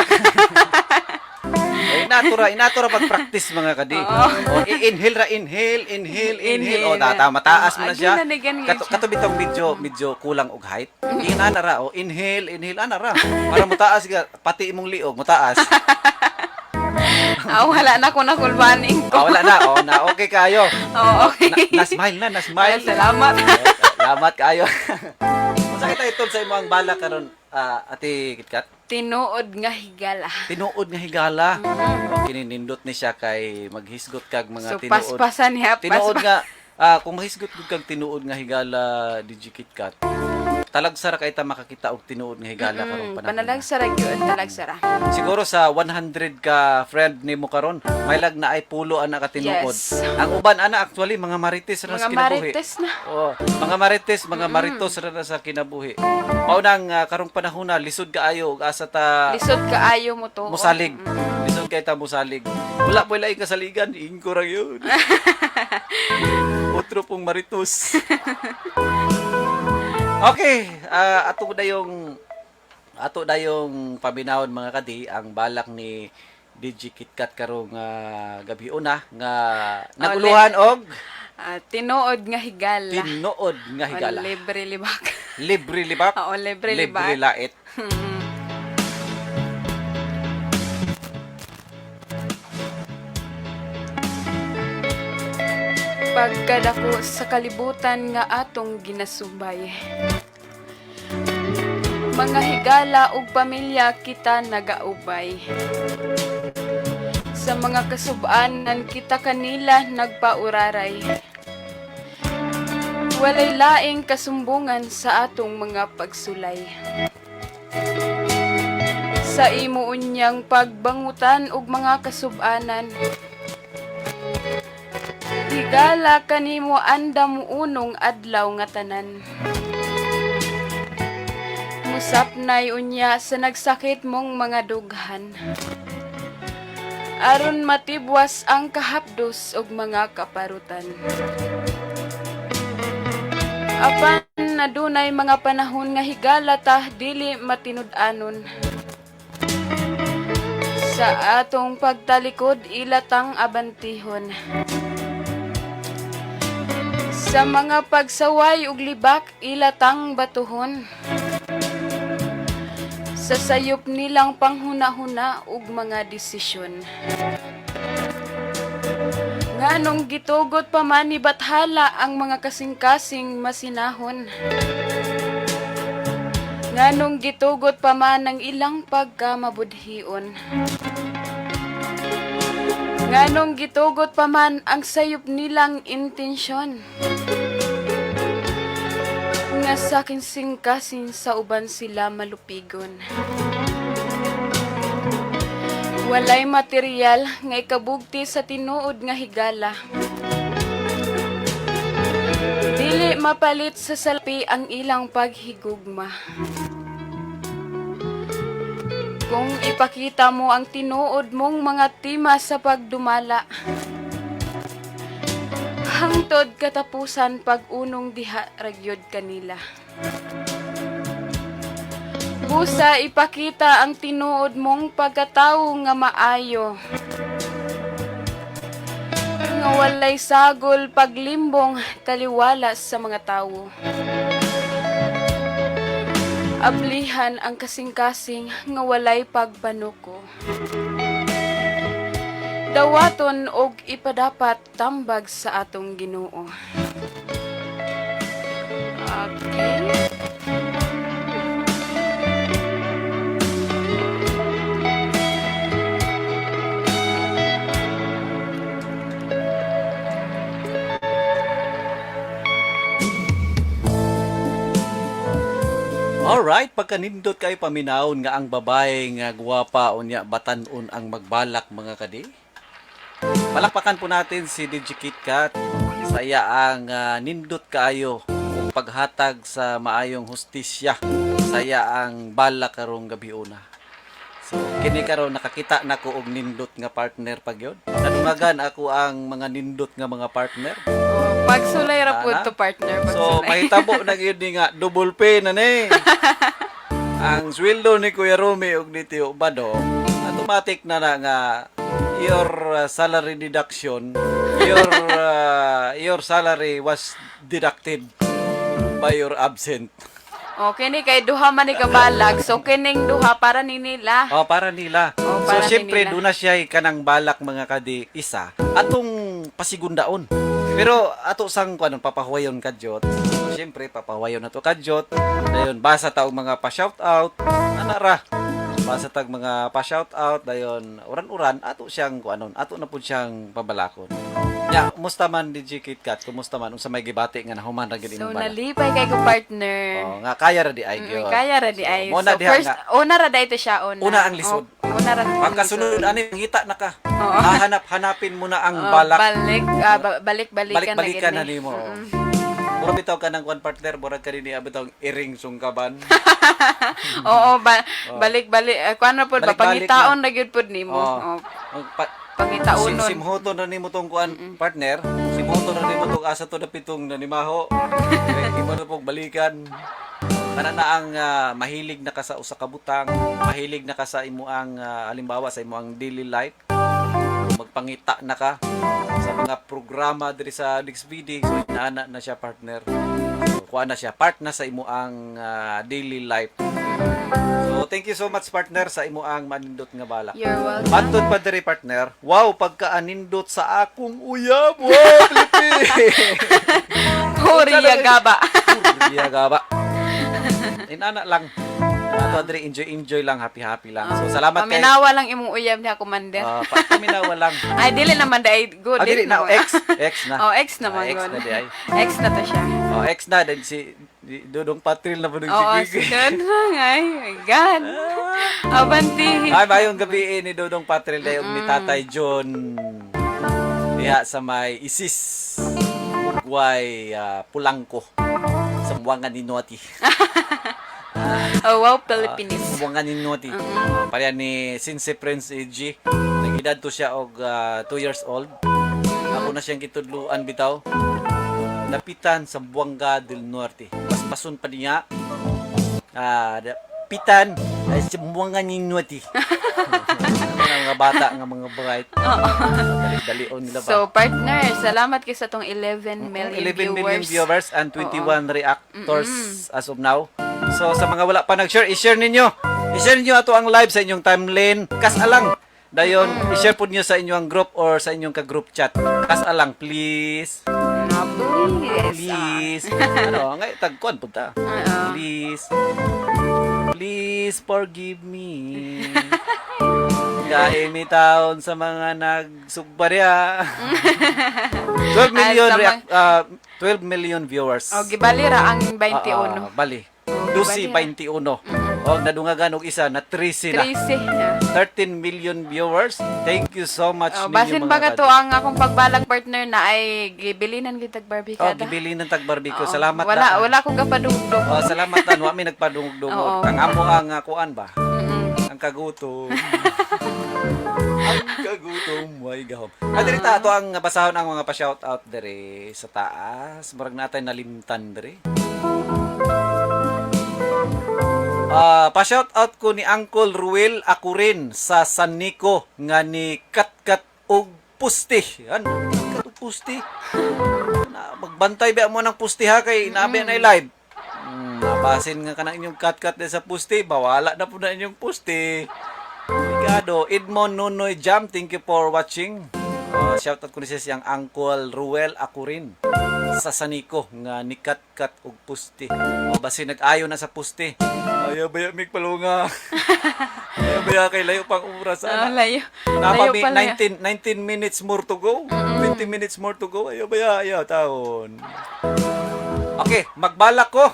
Eh, inatura pag-practice mga kadi. Oo. O, i-inhale ra, inhale, inhale, inhale. O, Inhale. tata, mataas mo na Oo, siya. agin na, ganyan Kato, siya. kato bitong medyo, medyo kulang og height. Inana ra, o, inhale, inhale, ana ra. Para mutaas ka, pati imong liog, mutaas. Ah, wala na ko nakulbaan ko. Ah, wala na, o, na, okay kayo. Oo, okay. Na, na-smile na, na-smile. Ay, salamat. Salamat kayo. Unsa kita itol sa imong bala karon, Ate Kitkat? Tinuod nga higala. Tinuod nga higala. Kininindot ni siya kay maghisgot kag mga So tinuod. paspasan niya, Tinuod paspas. nga kung mahisgot gud kag tinuod nga higala, DJ KitKat. Talagsara kay ta makakita og tinuod nga higala karong panahon. Panalagsara gyud, talagsara. Siguro sa 100 ka friend nimo karon, may lag na ay pulo ana ka tinuod. Yes. Ang uban ana actually mga marites ra sa Mga kinabuhi. marites na. Oo, mga marites, mga maritos ra na sa kinabuhi. Mao nang karong panahon na lisod kaayo ug asa ta Lisod kaayo mo to. musalig. Lisod kay ta musalig. Wala po laing kasaligan, ingko ra yun. Otro pong maritos. Okay, ato na yung paminawon mga kadi ang balak ni DJ KitKat karong gabi una nga naguluhan og Ah, tinuod nga higala. tinuod nga higala. O, libre libak. Libre libak. Oo, libre libak. Libre lait. Pagkadako sa kalibutan nga atong ginasubay. Mga higala ug pamilya kita nagaubay. Sa mga kasub-anan kita kanila nagpauraray. Walay laing kasumbungan sa atong mga pagsulay. Sa imo unyang pagbangutan ug mga kasub-anan, higala kanimo andam unong adlaw nga tanan. Musapnay unya sa nagsakit mong mga dughan. Aron matibwas ang kahapdos ug mga kaparutan. Apan nadunay mga panahon nga higala ta dili matinud-anon. Sa atong pagtalikod ilatang abantihon. Sa mga pagsaway ug libak ilatang batuhon. Sa sayop nilang panghuna-huna ug mga desisyon. Nganong gitugot pa man ni Bathala ang mga kasing-kasing masinahon. Nganong gitugot pa man ang ilang pagkamabudhion. Nganong gitugot pa man ang sayop nilang intensyon. Nga sa singkasing sa uban sila malupigon. Walay material nga ikabugti sa tinuod nga higala. Dili mapalit sa salapi ang ilang paghigugma. Kung ipakita mo ang tinuod mong mga tima sa pagdumala, hangtod katapusan pag-unong diha ragyod kanila. Busa ipakita ang tinuod mong pagkatao nga maayo. Nga walay sagol paglimbong taliwala sa mga tawo. Ablihan ang kasing-kasing nga walay pagpanuko. Dawaton og ipadapat tambag sa atong Ginoo. Okay. Alright, pagkanindot kayo paminawon nga ang babae nga gwapa unya batan-on ang magbalak, mga kadi. Palakpakan po natin si DJ KitKat sa iya ang nindot kaayo ug paghatag sa maayong hustisya sa iya ang balak karong gabi una. So kini karon nakakita nako og nindot nga partner pag yun. Nadungagan ako ang mga nindot nga mga partner. Oh, pagsulay ra pud Ana. to, partner, So pagsulay. mahitabo na gyud ni nga double pay na ni. Ang sweldo ni Kuya Romy ug ni Tio Bado, automatic na na nga your salary deduction, your salary was deducted by your absent. Oh, kini kay duha man ni kabalag. So kining duha para ni nila. Oh, para nila. Oh, So para ni syempre nila. doon na siya kanang balak, mga kadi, isa atong pasigundaon. Pero ato sang kuan papahuwayon kadyot. So, syempre papahuwayon na to kadyot. Dayon basa ta og mga pa shout out. Ana ra. Basa tag mga pa shout out, dayon uran-uran ato siyang kuanon. Ato na pud siyang pabalakon. Nya, kumusta man, DJ KitKat? Kumusta man, unsa may gibati nga nahuman ra gyud So imong balak? nalipay kay ko, partner. Oh, nga kaya ra di ay gyud. Kaya ra di So, ay. mo na So diha first nga. una ra dai to siya, una. Una ang lisod. Oh, una ra ang Pagkasunod lisod. ani ngita na ka. Oo. Hahanap hanapin mo na ang Oh, balak. Balik, ah, balik-balikan Balik-balikan na na gid ni. nimo. Mura bitaw ka ng one partner, mura ka din bitaw iring sungkaban. Oo, balik-balik. Kuan ra pud ba, Balik-balik pangitaon na gyud pud nimo. Oo. Oh, Ang pangitaonon. Simhoto na nimo tong kuan, partner. Simhoto na nimo tong asa to na pitong nanimaho. Kay imo na pong balikan. Kana na ang mahilig na ka sa usa ka butang, mahilig na ka sa imo ang halimbawa sa imo ang daily life. Magpangita na ka sa mga programa diri sa DXVD. So inaana na siya, partner. So, kuha na siya, part na sa imo ang daily life. So thank you so much, partner, sa imo ang manindot nga balak. You're welcome. Matod pa diri, partner. Wow, pagkaanindot sa akong uyab. Wow, Flippy. Korea gaba. Korea gaba. Inana lang. Ato diri enjoy enjoy lang, happy happy lang. So salamat kay Paminawa lang imong uyab niya, Commander. Paminawa lang. Ay, dili naman dai good. Ah, dili na, naman. ex. Ex na. Oh, ex naman Ah, ex good. na di ay. Ex na to siya. Oh, ex na din si Dudong Patril na po si Oo, Gigi. si Dudong. Ay, my God. Abanti. Ay, mayong gabi eh, ni Dudong Patril dayon ni Tatay John. Diha sa may Isis. Ugway, Pulangko. Sambuanga ni Noti. Oh, wow, Philippines. Sambuanga ni Noti. Pareha ni Sinse Prince AG. Nag-edad to siya og 2 years old. Ako na siyang gitudluan bitaw. Dapitan sa Buanga del Norte. Paspason pa niya. Dapitan ay sa Buanga ni Norte. Mga bata nga mga bright. Dali-dalion nila ba? So, partner, salamat kay sa tong 11 million 11 million viewers. viewers and 21 reactors as of now. So sa mga wala pa nag-share, i-share ninyo. I-share ninyo ato ang live sa inyong timeline. Kasalang. Dayon, i-share po niyo sa inyong group or sa inyong ka-group chat. Kasalang, please. No, please. Please. Ano, ngay tagkuan punta. Please. Please forgive me. Kaimi taon sa mga nagsugbarya. 12 million Ay, sa 12 million viewers. Oh, gibali ra ang 21. Ah, bali. 12:21. Oh, nadungagan og isa na 13 na. 13. Yeah. 13 million viewers. Thank you so much Oh, ninyo, basin mga ba ka to kadyo. ang akong pagbalag, partner, na ay gibilinan kitag Oh, barbecue. gibili ng tag barbecue. Salamat Wala daan. wala ko gapadugdog. Oh, salamat tan, wa mi nagpadungog-dungog. Oo. Ang amo ang kuan ba? Ang kagutom. Ang kagutom, way gahom. Ah, diri ta ato ang basahon ang mga pa-shout out diri sa taas. Murag natay nalimtan diri. Ah, pa-shout out ko ni Uncle Ruel Akurin sa San Nico nga ni Katkat og Pusti. Yan, Katkat og Pusti. Na, magbantay ba mo ng pusti ha kay inabi na live. Nabasin nga kanang inyong katkat din sa pusti, bawala na po na inyong pusti. Obrigado. Edmond Nonoy Jam, thank you for watching. Shout out ko ni siya siyang Uncle Ruel Akurin sa Saniko nga ni katkat og pusti. O basin nag-ayo na sa pusti. Ayaw baya mig palunga. Ayaw baya kay layo pang oras Oh, ana. layo. Layo Napami pala. 19 minutes more to go. 20 minutes more to go. Ayaw baya ayaw taon. Okay, magbalak ko.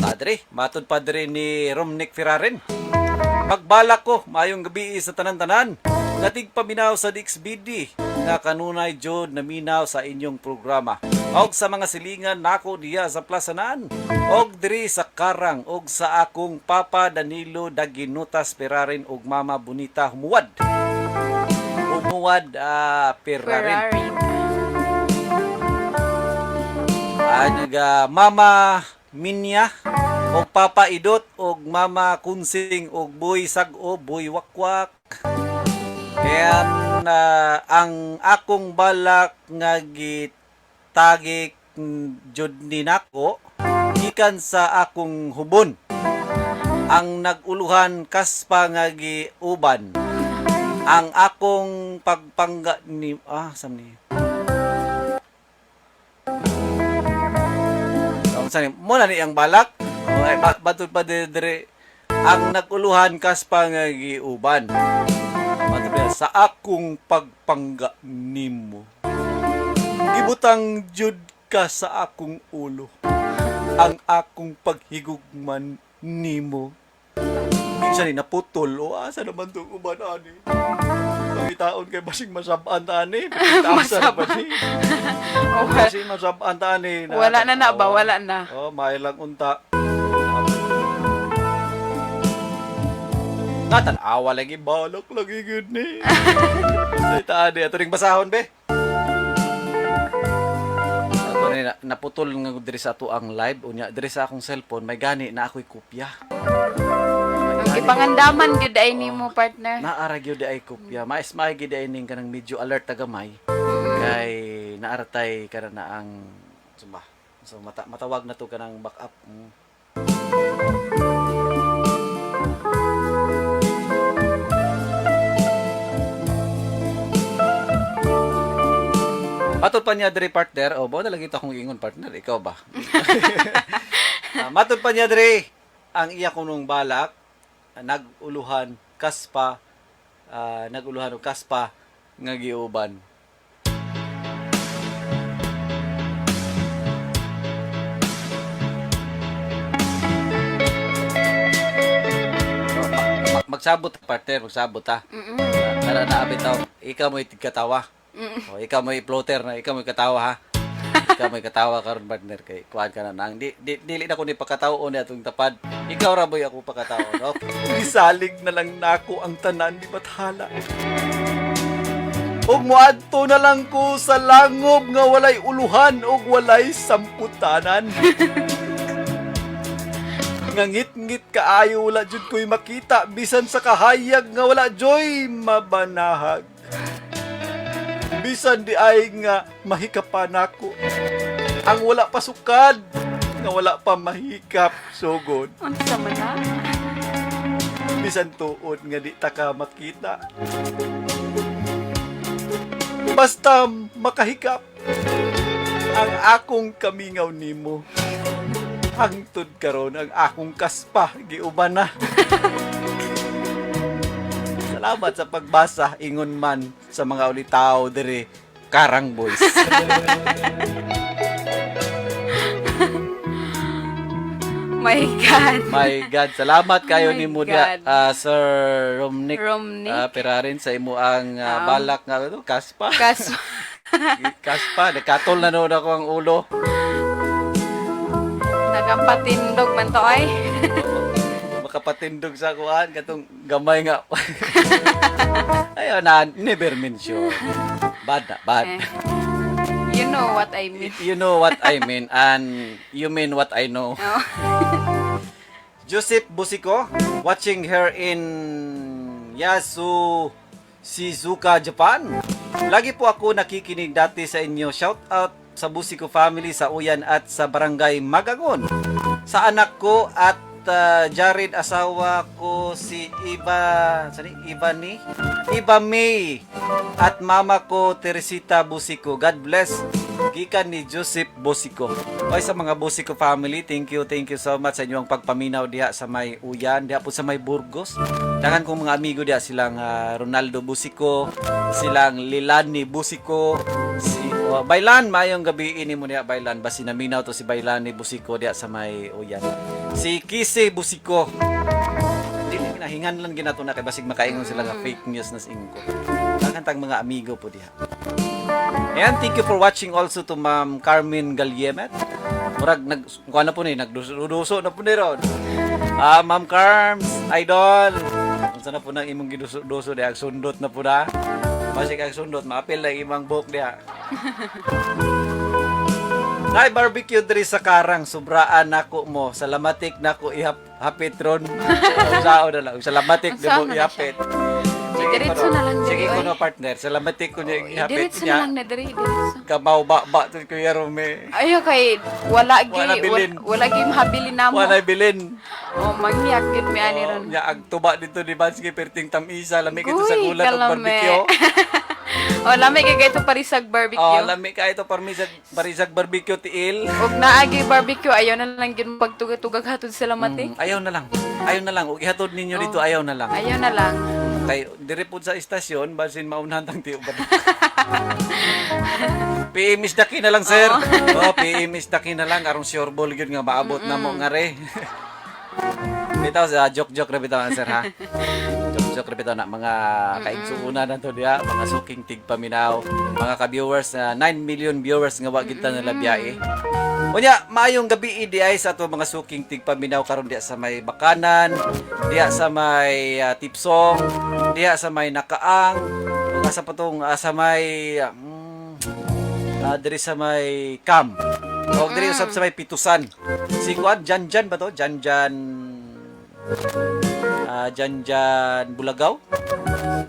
Padre, matod padre ni Romnick Ferraren. Magbalak ko, maayong gabi sa tanan-tanan. Nga tigpaminaw sa DXBD, nga kanunay jud naminaw sa inyong programa. Og sa mga silingan nako diya sa Plazanan, og diri sa Karang, og sa akong Papa Danilo Daginutas Ferraren og Mama Bonita Humuad. Humuad Ferraren. Ferrari. Naga Mama Minya og Papa Idot og Mama Kunsing og Boy Sag-o, Boy Wakwak. And ang akong balak nga gitagik jud ni nako gikan sa akong hubon. Ang nag-uluhan kaspa nga giuban. Ang akong pagpangga ni sam ni Unsa ni mo na ni ang balak? Oh, ay, batud pa dire ang nag-uluhan kaspa nga giuban. Batud pa sa akong pagpangga nimo. Gibutang jud ka sa akong ulo. Ang akong paghigugman nimo. Minsan ni naputol o asa naman tong uban ani. Pangitaon kay basig masab-an ta ani. Asa na ba ni? Oh, Basig masab-an ta ani. wala na na ba? Wala na. Oh, may lang unta. Natanawa lagi balak lagi gud ni. Ay taani ato ring basahon be. Ato ni naputol nga diri sa ato ang live unya diri sa akong cellphone may gani na ako'y kopya. Ang gipangandaman gyud ay nimo, partner. Naara gyud ay kopya. Mais may gyud ay ning kanang medyo alert ta gamay kay naaratay kana na ang sumba. So matawag na to kanang backup. Matod pa niya diri partner, o ba na lagi ito akong ingon partner, ikaw ba? Matod pa niya diri ang iya kunong balak nag-uluhan kaspa nag-uluhan og kaspa nga giuban. Magsabot partner, magsabot ha. Tara na bitaw, ikaw mo'y tigkatawa. O, ikaw mo'y floater na, ikaw mo'y katawa ha. Ikaw mo'y katawa karon partner kay kuan ka na nang di, di dili na ko ni pakataon ni atong tapad. Ikaw ra boy ako pakataon, no? Gisalig na lang nako ang tanan di bathala. Ug moadto na lang ko sa langob nga walay uluhan ug walay samputanan. Nga ngit-ngit kaayo wala jud ko'y makita bisan sa kahayag nga wala joy mabanahag. Bisan di ay nga mahikapan nako. Ang wala pa sukad nga wala pa mahikap sugod. Unsa man na? Bisan tuod nga di ta ka makita. Basta makahikap ang akong kamingaw nimo. Hangtod karon ang akong kaspa giuban na. Salamat sa pagbasa ingon man sa mga ulitaw diri Karang Boys. My God. My God, salamat kayo My ni Mudia, God. Sir Romnick. Romnick. Perarin sa imo ang balak nga ano, kaspa. Kaspa. Kaspa, nakatol na noon ako ang ulo. Nagapatindog man to ay. Makapatindog sa kuan katong gamay nga. Ayaw na, never mention. Bad na, bad. Eh. You know what I mean. You know what I mean and you mean what I know. Oh. Joseph Busico, watching her in Yasu Shizuka, Japan. Lagi po ako nakikinig dati sa inyo. Shout out sa Busico family sa Uyan at sa Barangay Magagon. Sa anak ko at Jared, asawa ko si Iba, sorry, Iba ni? Iba May at mama ko Teresita Busico. God bless. Gikan ni Joseph Bosico. Oy, sa mga Bosico family, thank you so much sa inyong pagpaminaw diha sa may Uyan, diha po sa may Burgos. Daghan kong mga amigo diha, silang Ronaldo Bosico, silang Lilani Bosico, si oh, Baylan, maayong gabi ini mo diha, Baylan. Basi naminaw to si Baylani Bosico diha sa may Uyan. Si Kise Bosico. Hindi na ginahingan lang ginato na kay basig makaingon sila nga fake news na singko. Daghan tang mga amigo po diha. And thank you for watching also to Ma'am Carmen Galyemet. Murag nag kuan na po ni, nagduso na po ni ron. Ah, Ma'am Carms, idol. Unsa na po nang imong giduso-duso diha, sundot na po na. Basig ang sundot, maapil na imong buhok diha. Nay barbecue diri sa Karang, sobraan nako mo. Salamatik nako ihap hapit ron. Sao na lang. Salamatik di mo Unsaon na na ihapit. Sige, Diretso kuno. na lang diri, Sige oy. kuno, partner. Salamatik ko niya ihapit Diretso niya. na lang na diri, diretso. Kamaw ba ba to, Kuya Rome. Ayo kay wala gi Wala bilin. wala, wala gi mahabilin namo. Wala bilin. Oh, mangyak gid mi ani ron. Nya ag tuba dito ni Bansky perting tamisa, lami kito sa Uy, gulat og kalame. barbecue. Oh, lami kay ito parisag barbecue. Oh, lami ka ito parmisag parisag barbecue tiil. Og naagi barbecue, ayaw na lang gid pagtugag-tugag hatod sa lamatik. Ayaw na lang. Ayaw na lang. Og ihatod ninyo dito, ayaw na lang. Ayaw na lang. Kay dire pud sa istasyon, basin maunhan tang tiyo ba. PM is daki na lang, sir. Oh, PM is daki na lang aron sure ball gyud nga maabot na mo nga re. Bitaw sa joke-joke ra bitaw, sir, ha. Joke-joke ra bitaw na, mga kaigsuuna na to diha, mga suking tigpaminaw, mga ka-viewers na 9 million viewers nga wa gid ta nalabyae. Unya, maayong gabi di ay sa ato mga suking tigpaminaw karon diha sa may Bakanan, diha sa may Tipsong, diha sa may Nakaang, ug asa pa tong sa may diri sa may Cam. O diri usab sa may Pitusan. Si kuan Janjan ba to? Janjan Janjan Bulagaw.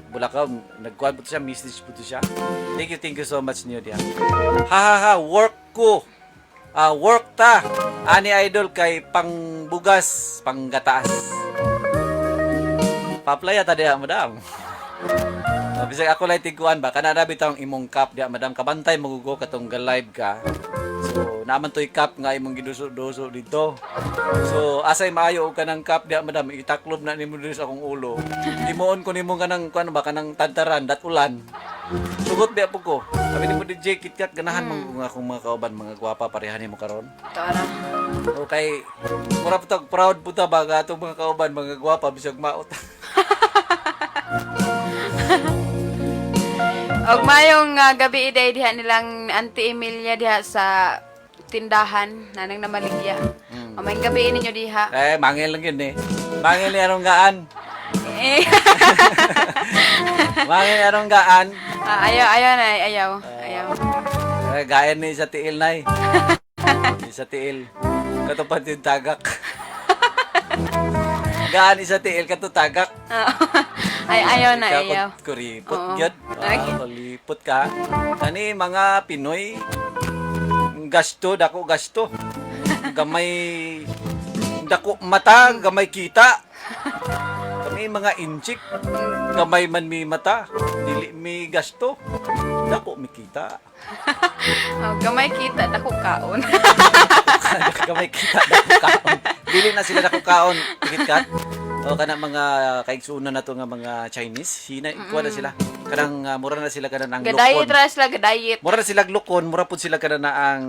Bulagaw, nagkuan po to siya, message po to siya. Thank you so much niyo diha. Ha ha ha, work ko. Ah, work ta. Ani, idol, kay pangbugas, panggataas. Pa-apply ta diha, madam. Bisag ako lang tigkuan ba, kana na bitawng imong cup diha, madam, kabantay magugo katong ga-live ka. So, naman to'y cup nga imong giduso-duso dito. So, asay maayo og kanang cup diha, madam, itaklob na nimo diri sa akong ulo. Himuon ko nimo kanang kuan ba, kanang tantaran, dat-ulan. Sugot biya po ko. Sabi ni mo DJ KitKat, ganahan man ko nga akong mga kauban, mga gwapa pareha nimo karon. Tara. Okay, mura po tag proud po ta ba nga atong mga kauban mga gwapa bisag maot. Og mayong gabi iday diha nilang Auntie Emilia diha sa tindahan nanang namaligya. Mm. Maayong gabi ninyo diha. Eh, mangil lang yun eh. Mangil ni arong gaan. Eh, Mangil ni arong gaan. Ah, ayaw, ayaw na, ayaw. Ayaw. Eh, gaya ni sa tiil nay. Sa tiil. Katupad yung tagak. Gaan sa tiil kato tagak. Ay, ayaw na, Ikaw, ayaw. Kuripot Oo. gyud. Ah, kulipot ka. Kani mga Pinoy gasto, dako gasto. Gamay dako mata, gamay kita. Kami mga Intsik, gamay man mi mata, dili mi gasto. Dako mi kita. Oh, gamay kita, dako kaon. Gamay kita, dako kaon. Dili na sila dako kaon, KitKat. O kana mga kaigsuonan na to nga mga Chinese, hina kuha na sila. Kanang mura na sila kanang ang Gadayet lukon. ra sila, gadayet. Mura na sila lukon, mura pud sila kana na ang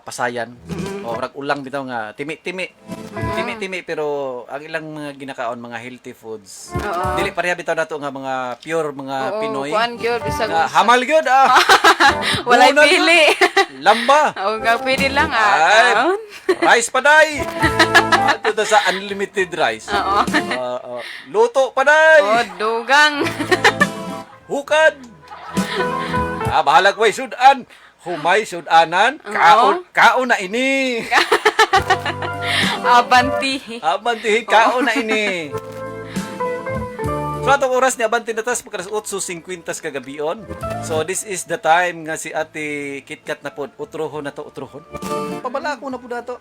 pasayan. O murag ulang bitaw nga timi-timi. Timi-timi pero ang ilang mga ginakaon mga healthy foods. Oo. Dili pareha bitaw nato nga mga pure mga Oo, Pinoy. kuan gyud bisag Nga, hamal gyud ah. Walay Bunan pili. Lamba. Oo, nga pwede lang ah. Ay, Kaon. rice paday. Ato ta sa unlimited rice. Oo. Oo. Luto paday. Oh, dugang. Hukad. Ah, bahalag way sudan. Humay sudanan. Kaon, kaon na ini. Abanti. Abanti, kaon na ini. So atong oras ni abante na tas pagka 8:50 kagabion. So this is the time nga si Ate KitKat na pod utrohon na to, utrohon. Pabala ko na pod ato.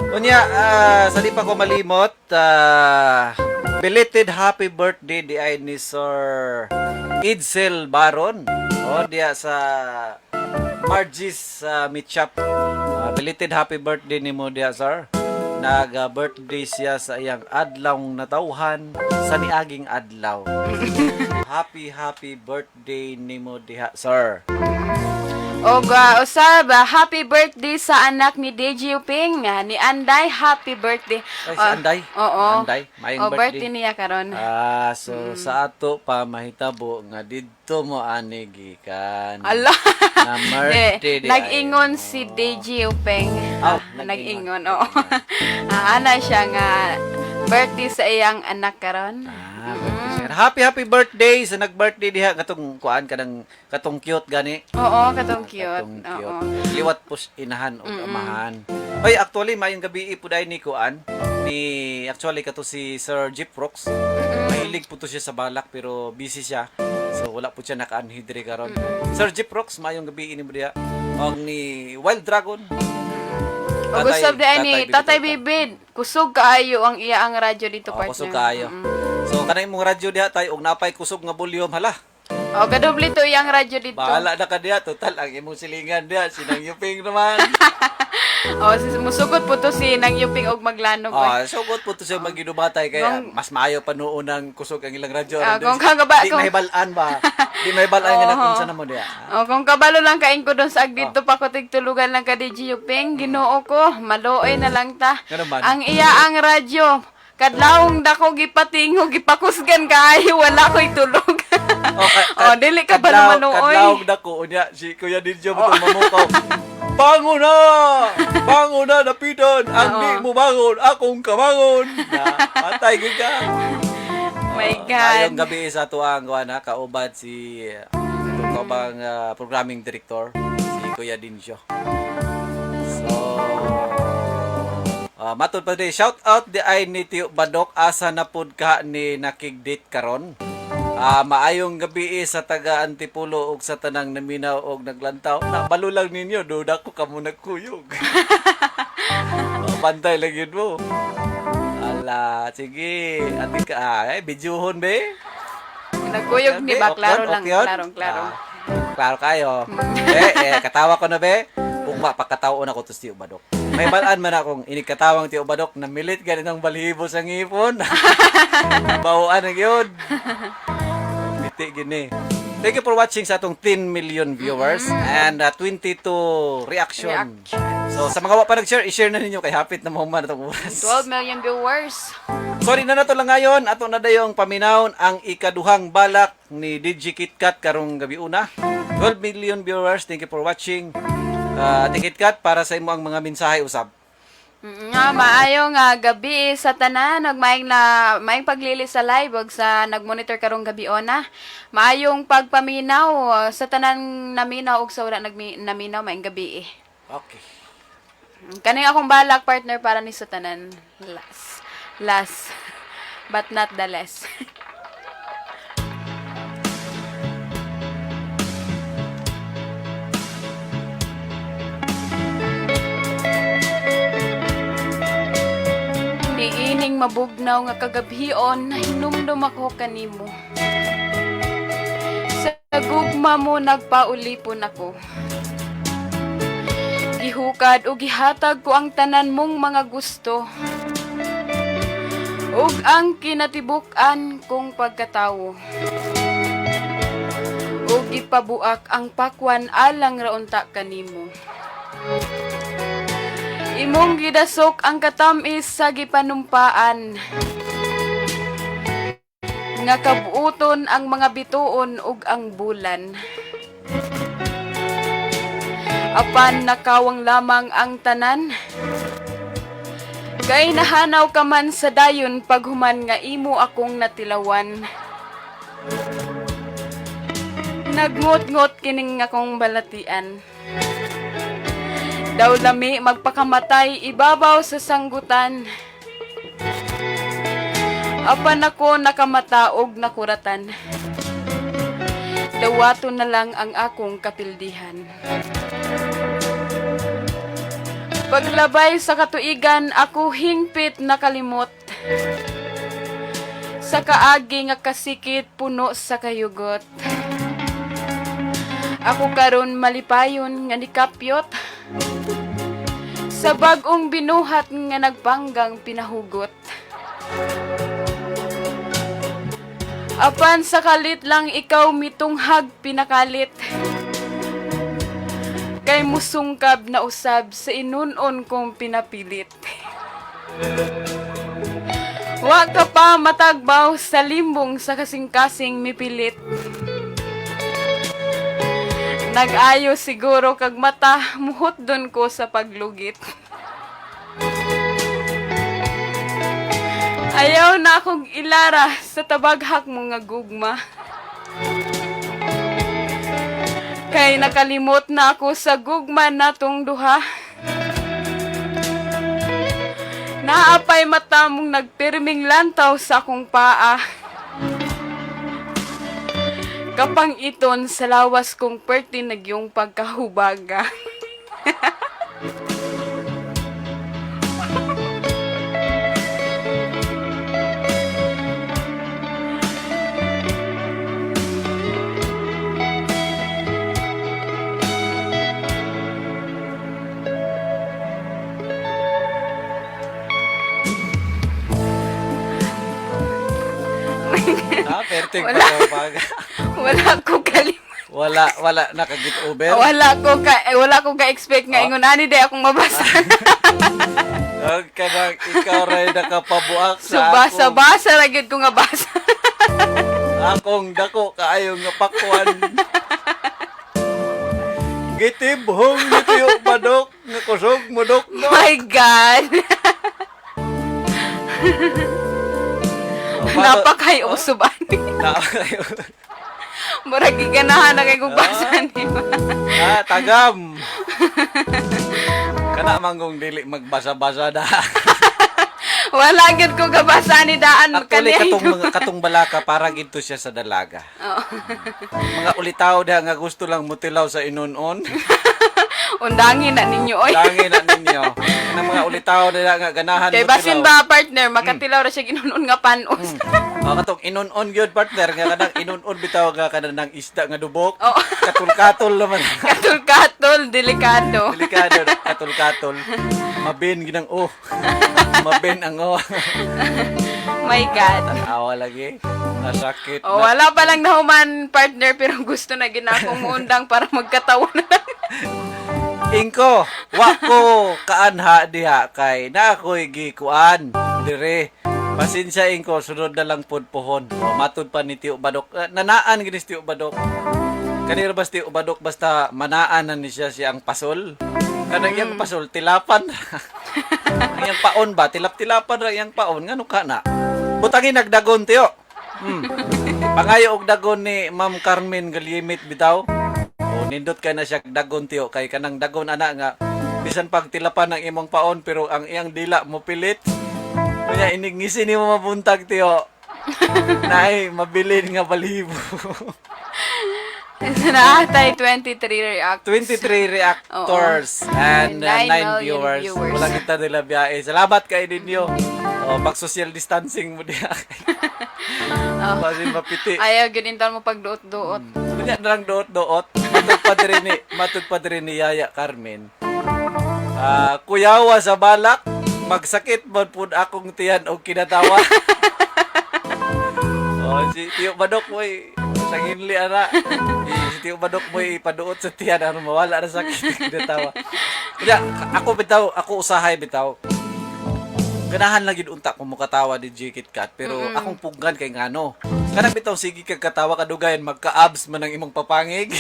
Unya, sa di pa ko malimot, Belated happy birthday di ay ni Sir Edsel Baron. O diya sa Margie's Meat Shop. Belated happy birthday nimo diya, sir. Nag-birthday siya sa iyang adlaw natawhan sa niaging adlaw. Happy happy birthday nimo diha, sir. Og usab, happy birthday sa anak ni DJ Uping, ni Anday, happy birthday. Ay, si Oh, Anday? Oo. Anday, maayong Oh, birthday. birthday niya karon. Ah, so sa ato pa mahitabo nga didto mo ani gikan. Ala. Na birthday Eh, di ay nag-ingon mo. si DJ Upeng. Ah, nag-ingon, nag-ingon. oo. Ana siya nga birthday sa iyang anak karon. Ah, birthday siya. Happy happy birthday sa nag-birthday diha katong kuan kanang katong cute gani. Oo, katong cute. Katong cute. Oo. Liwat pus inahan o amahan. Oy, actually maayong gabi po dai ni kuan ni actually kato si Sir Jeep Rocks. Mahilig po to siya sa balak pero busy siya. So wala po siya nakaanhi diri karon. Sir Jeep Rocks, maayong gabi ini mo diha. Og ni Wild Dragon. Og usab di ay ni Tatay Bibid, kusog kaayo ang iya ang radyo dito, Oh, partner. kusog kaayo. So kanang imong radyo diha tay og napay kusog nga volume hala. O kadoble to iyang radyo dito. Bahala na ka diha total ang imong silingan diha sinang yuping naman. O musugot po to si nang yuping og maglanog. Ah, sugot po to siya maginubatay kaya mas maayo pa noon ang kusog ang ilang radyo. Ah, Aron kung kagaba- di mahibal-an ba? Di mahibal-an nga nakunsa na mo diha. O kung kabalo lang kain ko doon sa agdito pa ko tigtulugan lang ka DJ Yuping, Ginoo ko, maluoy na lang ta. Ganun man. Ang iya ang radyo. Kadlawong dako gipatingo gipakusgan kaayo wala ko'y tulog. Oh, O dili ka ba maluoy? Kadlaw dako unya si Kuya Didjo mo mamukaw. Bangon na! Bangon na, dapitan! Ang di mo bangon, akong kabangon! Na, patay gid ka. My God. Ayong gabi sa tuang kuan ha, kauban si itong kaubang programming director si Kuya Dinjo. So, matod pa di shout out di ay ni Tio Badok asa na pud ka ni nakig-date karon. Maayong gabi sa taga Antipulo ug sa tanang naminaw og naglantaw. Nabalo lang ninyo, duda ko kamo nagkuyog. Oh, bantay lang yun mo. Ala, sige. Ati ka, ay, bidyuhon be. Nagkuyog ni ba? Okay, Klaro lang, okay yun? klaro, klaro. Ah, klaro kayo. Be, katawa ko na be. Ugma, pagkataon ako to si Tio Badok. May balaan man akong inikatawang Tio Badok na milit ganitong balhibo sa ngipon. Bawaan na yun. Biti gini. Thank you for watching sa atong 10 million viewers and 22 reaction. Reactions. So sa mga wa pa nag-share, i-share na ninyo kay hapit na mahuman atong oras. 12 million viewers. Sorry na nato lang ngayon, ato na dayong paminawon ang ikaduhang balak ni DJ KitKat karong gabi una. 12 million viewers, thank you for watching. Ate KitKat, para sa imo ang mga mensahe usab. Nga maayo nga gabi sa tanan ug maayong na maayong paglili sa live ug sa nagmonitor karong gabi ona. Maayong pagpaminaw sa tanan naminaw ug sa wala naminaw maayong gabi. Okay. Kaning akong balak partner para ni sa tanan. Last. Last. But not the less. Niining mabugnaw nga kagabhion, hinumdum ako kanimo. Sa gugma mo nagpaulipon ako. Gihukad o gihatag ko ang tanan mong mga gusto. Ug ang kinatibuk-an kong pagkatawo. Ug gipabuak ang pakwan alang raunta kanimo. Imong gidasok ang katamis sa gipanumpaan. Nga kabuoton ang mga bituon ug ang bulan. Apan nakawang lamang ang tanan. Kay nahanaw ka man sa dayon paghuman nga imo akong natilawan. Nagngot-ngot kining akong balatian. Daw lami magpakamatay ibabaw sa sanggutan. Apan ako nakamata og nakuratan. Dawato na lang ang akong kapildihan. Paglabay sa katuigan, ako hingpit nakalimot. Sa kaagi nga kasikit puno sa kayugot. Ako karon malipayon nga nikapyot sa bag-ong binuhat nga nagpanggang pinahugot. Apan sa kalit lang ikaw mitunghag pinakalit. Kay musungkab na usab sa inunon kong pinapilit. Wa ka pa matagbaw sa limbong sa kasing-kasing mipilit. Nag-ayo siguro kag mata, muhot dun ko sa paglugit. Ayaw na akong ilara sa tabaghak mo nga gugma. Kay nakalimot na ako sa gugma natong duha. Naapay mata mong nagpirming lantaw sa akong paa. Kapang iton sa lawas kong perti nagyong pagkahubaga. Ha, perting Wala. pagkahubaga. Wala ko kalimot. Wala, wala nakagit over. Wala ko ka-expect nga ingon ani day akong mabasa. Ang kanang ikaw ray nakapabuak So sa basa akong, basa ra gyud ko nga basa. akong dako kaayo nga pakwan. Gitibhong ni Tiyo Badok nga kusog mudok no. My God. Napakay usob ani. Napakay. Murag giganahan na kay kong basa ni. Ah, tagam. Kana manggong dili magbasa-basa da. Wala gyud ko gabasa ni daan Actually, kaniya. katong mga katong balaka para gito siya sa dalaga. Mga ulitaw da nga gusto lang mutilaw sa inunon. Undangin na ninyo oy. Langin na ninyo. Kanang mga ulitaw da nga ganahan Kay basin mutilaw. ba partner makatilaw ra siya ginunon nga panos. Oh, katong inunon gyud partner nga kanang inunon bitaw nga kanang isda nga dubok. Oo. Katul-katol naman. Katol-katol, delikado. Delikado na katul-katol. Mabin ginang oh. Mabin ang oh. My God. Tanawa lagi. Nasakit. Oh, wala pa lang nahuman partner pero gusto na ginakong muundang para magkatawa na lang. Ingko, wa ko kaanha diha kay na ako'y gikuan dire. Pasensya Ingko, sunod na lang pod pohon. O, matud pa ni Tio Badok. Nanaan gini si Tio Badok. Kanira ba si Tio Badok basta manaan na ni siya siyang pasol? Kanang iyang pasol, tilapan. Ang iyang paon ba? Tilap-tilapan ra iyang paon. Ngano ka na? Butangin nagdagon, Tio. Pangayo og dagon ni Ma'am Carmen Galimit bitaw. O nindot kay na siya dagon Tiyo kay kanang dagon ana nga bisan pag tilapan ang imong paon pero ang iyang dila mo pilit. Kunya inig ngisi nimo mabuntag Tiyo. Naay mabilin nga balibo. Naatay 23 reacts. 23 reactors and 9 9 million viewers. viewers. Wala kita nila biyahe. Salamat kay ninyo. O, pag social distancing mo diha. Basin mapiti. Ayaw, ginintan mo pagduot-duot. Kunya na lang doot-doot. Matud pa diri ni Yaya Carmen. Ah, kuyawa sa balak, magsakit man pud akong tiyan og kinatawa. Oh, si Tiyo Badok mo'y sanginli ana. Si Tiyo Badok mo'y ipaduot sa tiyan aron mawala na sakit kinatawa. Kunya, ako bitaw, ako usahay bitaw. Ganahan lang gid unta kung mukatawa di G KitKat pero akong puggan kay ngano. Kanang bitaw sige kag katawa kadugayan magka-abs man ang imong papangig.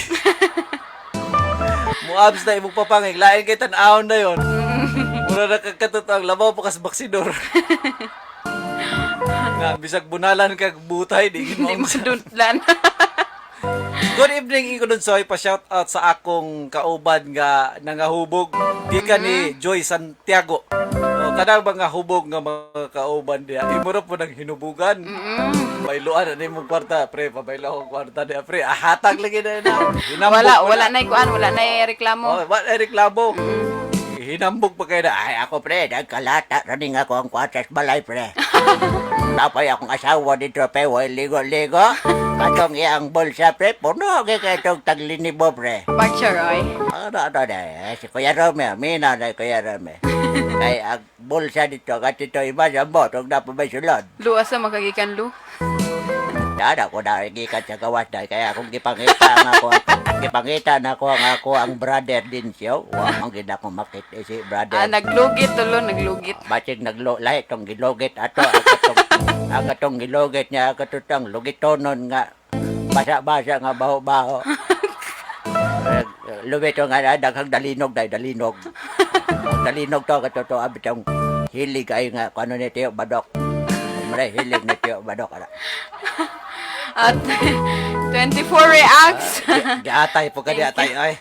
Mo-abs na imong papangig, lain kay tan-awon na yon. Mura na kag katotoo labaw pa kas baksidor. Nga bisag bunalan kag butay di gid Hindi mo. madunlan. Good evening Ingo Soy, pa shout out sa akong kauban nga nangahubog gikan ni Joy Santiago. O kanang mga hubog nga mga kauban diha. Imo ra po nang hinubugan. Bayloan na nimo kwarta, pre, pabaylo akong kwarta diha, pre. Ahatag lagi na na. Hinambog Wala, pa wala na ikuan, wala na reklamo. Oh, wala na reklamo. Hinambog pa kayo na. Ay, ako Pre, nagkalata na ning ako ang kwarta sa balay, pre. Napay akong asawa dito, pre, way ligo-ligo. Katong iyang bulsa, pre, puno kay katong taglinibo, pre. Picture, oy. Ano, ano na, eh, si Kuya Romeo, mina na Kuya Romeo. Kay ang bulsa dito, katito iba sa mo, tong na pa may sulod. Luwas sa makagikan, Lu. Dada ko na gikan sa gawas dahil kaya akong gipangita nga ako, gipangita na ako ang ako ang brother din siya. Wa man gid ako makita si brother. Ah, naglugit, tulo, naglugit. Basig naglo lahi tong gilugit ato ang atong gilugit niya ang atong lugitonon nga basa-basa nga baho-baho. Eh, Lubit nga daghang dalinog dahil dalinog. Dalinog to kato to bitong hilig ay nga kung ano ni Tio Badok. Mare hilig ni Tio Badok ana. At 24 reacts. Giatay po ka di atay ay.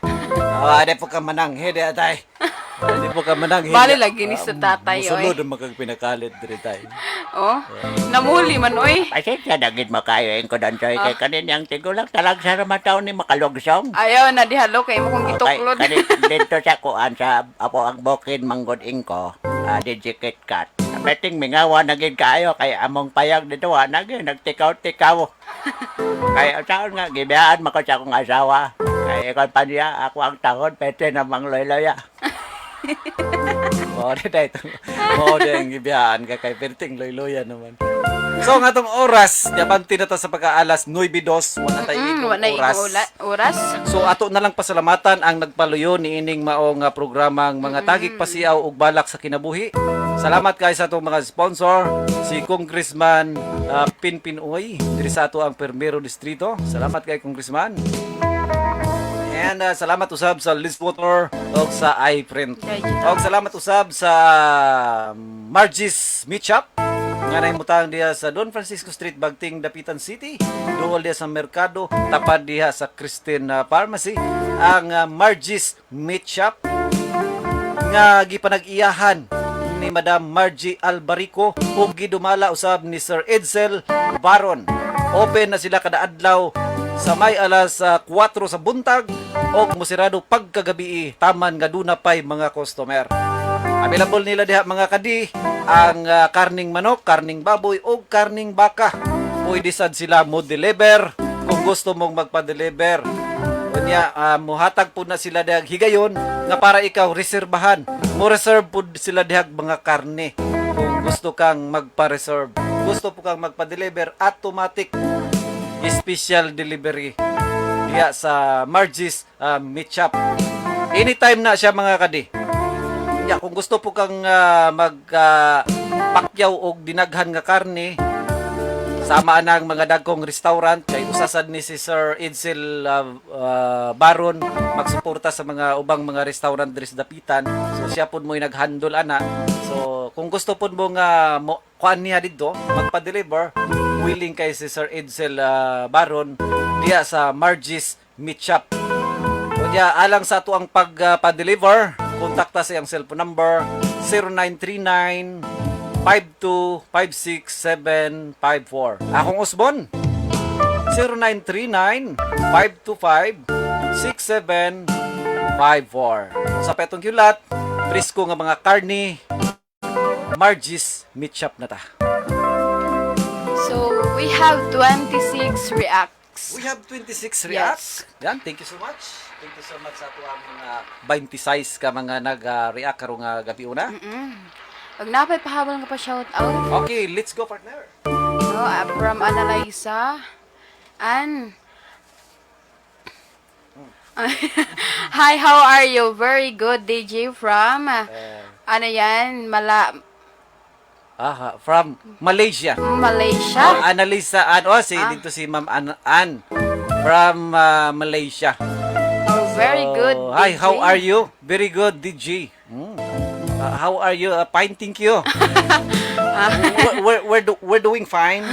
Oh, di po ka mananghe di atay. Di po ka mananghe. Bali lagi ni sa tatay, oy. Musulod ang magkagpinakalit diri tay. Oh, namuli man, oy. Pasensya na gid makayo ko dansoy kay kaninyang tigulang talag sa ramataw ni makalugsong. Ayaw na dihalo kay mo kong gituklod. Kay, kani, dito sa kuan sa apo ang bukid manggod ingko, di si KitKat. Peting mingawa na gid kaayo kay among payag dito wa na gid nagtikaw-tikaw. Kay saan nga gibiyaan mako sa akong asawa. Kay ikon pa niya ako ang tahod pete na mangloyloya. Mao di tay. Mao di ang gibiyaan ka kay perting loyloya naman. So nga atong oras, diabante na ta sa pagkaalas 9:02, wala tay ikong Wala na oras. ikong oras. So ato na lang pasalamatan ang nagpaluyo niining mao nga programang mga tagik pasiaw ug balak sa kinabuhi. Salamat kay sa atong mga sponsor, si Congressman Pinpin Uy diri sa ato ang Permero Distrito. Salamat kay Congressman. And salamat usab sa Listwater ug sa iPrint. Og salamat usab sa Margie's Meat Shop nga nahimutang diha sa Don Francisco Street, Bagting, Dapitan City. Duol diha sa merkado, tapad diha sa Christian Pharmacy ang Margie's Meat Shop nga gipanag-iyahan ni Madam Margie Albarico ug gidumala usab ni Sir Edsel Baron. Open na sila kada adlaw sa may alas 4 sa buntag og musirado pagkagabi taman nga duna pay mga customer. Available nila diha, mga kadi, ang karning manok, karning baboy ug karning baka. Pwede sad sila mo deliver kung gusto mong magpa-deliver. Unya muhatag pud na sila dihag higayon nga para ikaw reserbahan. Mo reserve pud sila dihag mga karne. Kung gusto kang magpa-reserve, gusto po kang magpa-deliver, automatic special delivery diha sa Margie's Meat Shop. Anytime na siya, mga kadi. Nya, kung gusto po kang mag pakyaw og dinaghan nga karne sama ang mga dagkong restaurant kay usasad ni si Sir Edsel Baron magsuporta sa mga ubang mga restaurant diri sa Dapitan. So siya pud mo'y naghandle ana. So kung gusto pud mo nga mo kuan niya didto magpa-deliver, willing kay si Sir Edsel Baron diha sa Margie's Meat Shop. Unya, alang sa ato ang pag-deliver, kontakta sa iyang cellphone number 0939 5256754. Akong usbon 0939 525 6754. Sa petong kilat, presko nga mga karni, Margie's Meat Shop na ta. So, we have 26 reacts. We have 26 reacts. Yan, thank you so much. Thank you so much sa ato ang mga 26 ka mga nag-react karong gabi una. Ug napay pahabol nga pa shout out. Okay, let's go, partner. No, from Analisa. An. Hi, how are you? Very good, DJ from ano yan? Aha, from Malaysia. Malaysia. Oh, Annalisa Ann. Oh, si dito si Ma'am Ann, Ann from Malaysia. Oh, very So, good. hi, DJ. how are you? Very good, DJ. How are you? Fine, thank you. We're doing fine.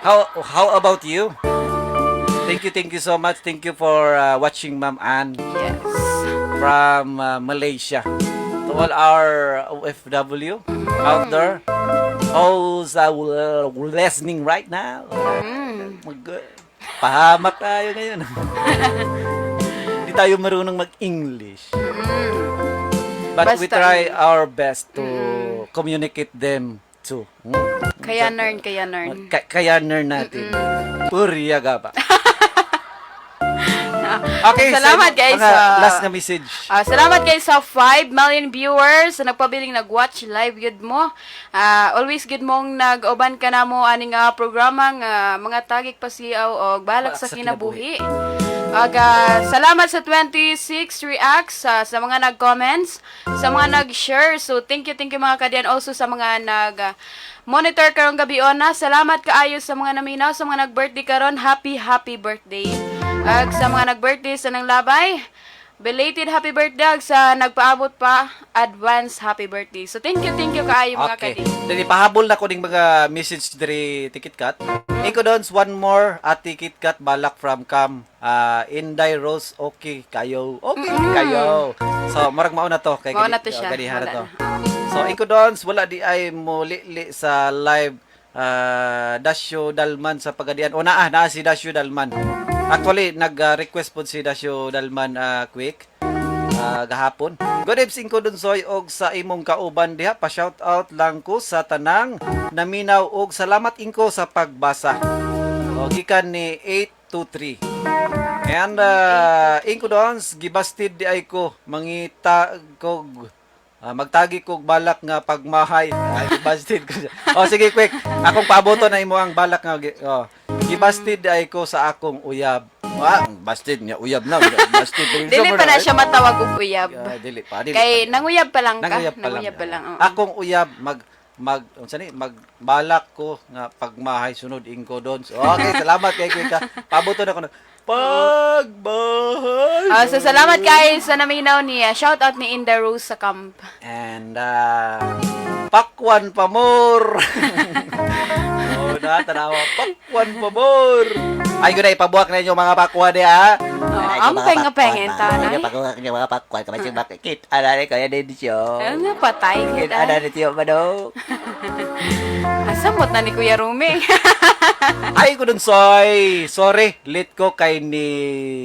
How about you? Thank you so much. Thank you for watching, Ma'am Ann from Malaysia. To all our OFW out there, who's listening right now. Pahamak tayo ngayon. Hindi tayo marunong mag-English. But we Basta- try our best to communicate them to 2. Kaya nern, kaya nern. Kaya nern natin. Purya ba? Okay, Salamat, sa guys, mga last na message. Salamat guys sa 5 million viewers sa nagpabiling nag-watch live gyud mo. Always gyud mong nag-uban ka na mo ani nga programa nga mga tagik pasiaw og balak sa sa kinabuhi. Ag salamat sa 26 reacts sa mga nag-comments, sa mga nag-share. So thank you mga kadian, also sa mga nag monitor karong gabi ona. Salamat kaayo sa mga naminaw, sa mga nag-birthday karon. Happy happy birthday. Ag sa mga nag-birthday sa nang labay, belated happy birthday, ag sa nagpaabot pa, advance happy birthday. So thank you kaayo mga Okay. kadi. Then ipahabol na ko ning mga message diri, Ticket Cut. Iko dons one more at Ticket Cut balak from Cam Inday Rose, okay kayo. Okay kayo. So murag mao na to kay Mao na to siya. Ganihan na Wala to. na. So Iko dons wala di ay mo li sa live, Dasyo Dalman sa Pagadian. O naa naa si Dasyo Dalman. Actually nag-request pod si Dasyo Dalman, quick gahapon. Good evening ko dun soy og sa imong kauban diha, pa shout out lang ko sa tanang naminaw og salamat ingko sa pagbasa. O gikan ni 823. And ingko dons gibastid di ay ko mangita kog magtagi kog balak nga pagmahay. Ay, gibastid ko siya. O sige quick, akong paaboto na imo ang balak nga oh. Gibastid di ay ko sa akong uyab. Ah, bastid niya uyab na. Bastid. Dili pa na siya matawag og uyab. Ah, dili pa, dili Kay pa. nanguyab pa lang ka. Nanguyab pa lang. Nanguyab pa lang. Oo. Akong uyab mag mag unsa ni magbalak ko nga pagmahay sunod ingko don. So, okay, salamat kay Kuya. Pabuto na ko na. Pagmahay. So salamat guys sa naminaw ni shout out ni Inda Rose sa camp. And pakwan pa more. Oh, na tanawa, pakwan pa more. Ay gud ay pabuak na inyo mga pakwan diha. Oh, ang penga-pengen Ay, tanay. pakuha niya mga pakwan. Kamay bakit. Alala ko yan din siya. Ano patay Kit kita. ana ni Tiyo Manok. Asamot na ni Kuya Rumi. Ay ko dun soy. Sorry, late ko kay ni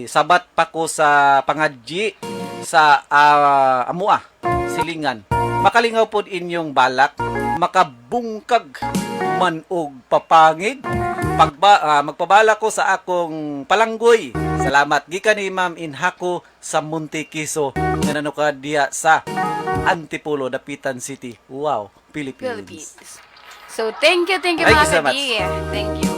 sabat pa ko sa pangadji sa Amua, Silingan. Makalingaw pod inyong balak, makabungkag man og papangid. Magpabala ko sa akong palanggoy. Salamat gikan ni Ma'am Inhako sa Montequiso nga nanuka diya sa Antipolo, Dapitan City. Wow, Philippines. Philippines. So thank you Thank mga you so much. kadi. Thank you.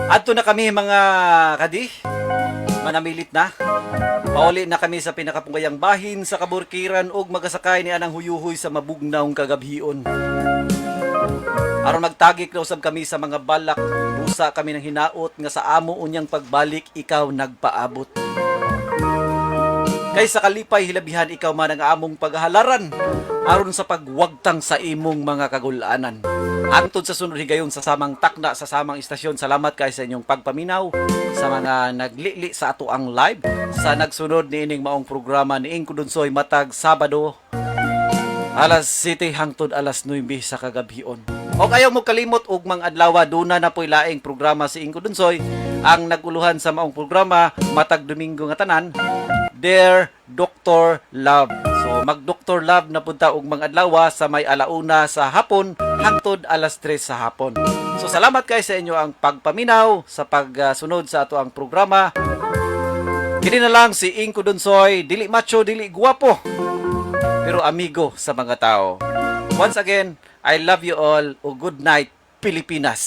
Adto na kami mga kadi. Manamilit na. Pauli na kami sa pinakapungayang bahin sa kaburkiran ug magasakay ni anang huyuhoy sa mabugnawng kagabhion. Aron magtagik na usab kami sa mga balak, busa kami ng hinaot nga sa amo unyang pagbalik ikaw nagpaabot. Kay sa kalipay hilabihan ikaw man ang among paghalaran aron sa pagwagtang sa imong mga kagulanan. Angtod sa sunod higayon sa samang takna sa samang istasyon. Salamat kay sa inyong pagpaminaw, sa mga naglili sa ato ang live, sa nagsunod niining maong programa ni Ingko Dunsoy matag Sabado alas 7 hangtod alas 9 sa kagabhion. Og ayaw mo kalimot og mang adlaw duna na po'y laing programa si Ingko Dunsoy ang naguluhan sa maong programa matag Domingo nga tanan, Dear Dr. Love. So mag Dr. Love na punta og mga adlaw sa may alauna sa hapon hangtod alas 3 sa hapon. So salamat kay sa inyo ang pagpaminaw sa pagsunod sa ato ang programa. Kini na lang si Ingko Dunsoy, dili macho, dili guwapo, pero amigo sa mga tao. Once again, I love you all. O good night, Pilipinas.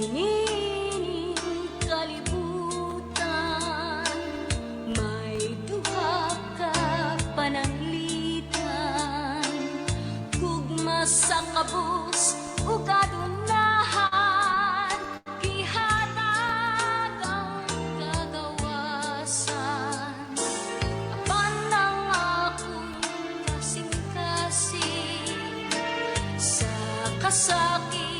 Dinhining kalibutan, may duha ka pananglitan, gugma sa kabus ug kadunahan, gihatag ang Sa kasakit.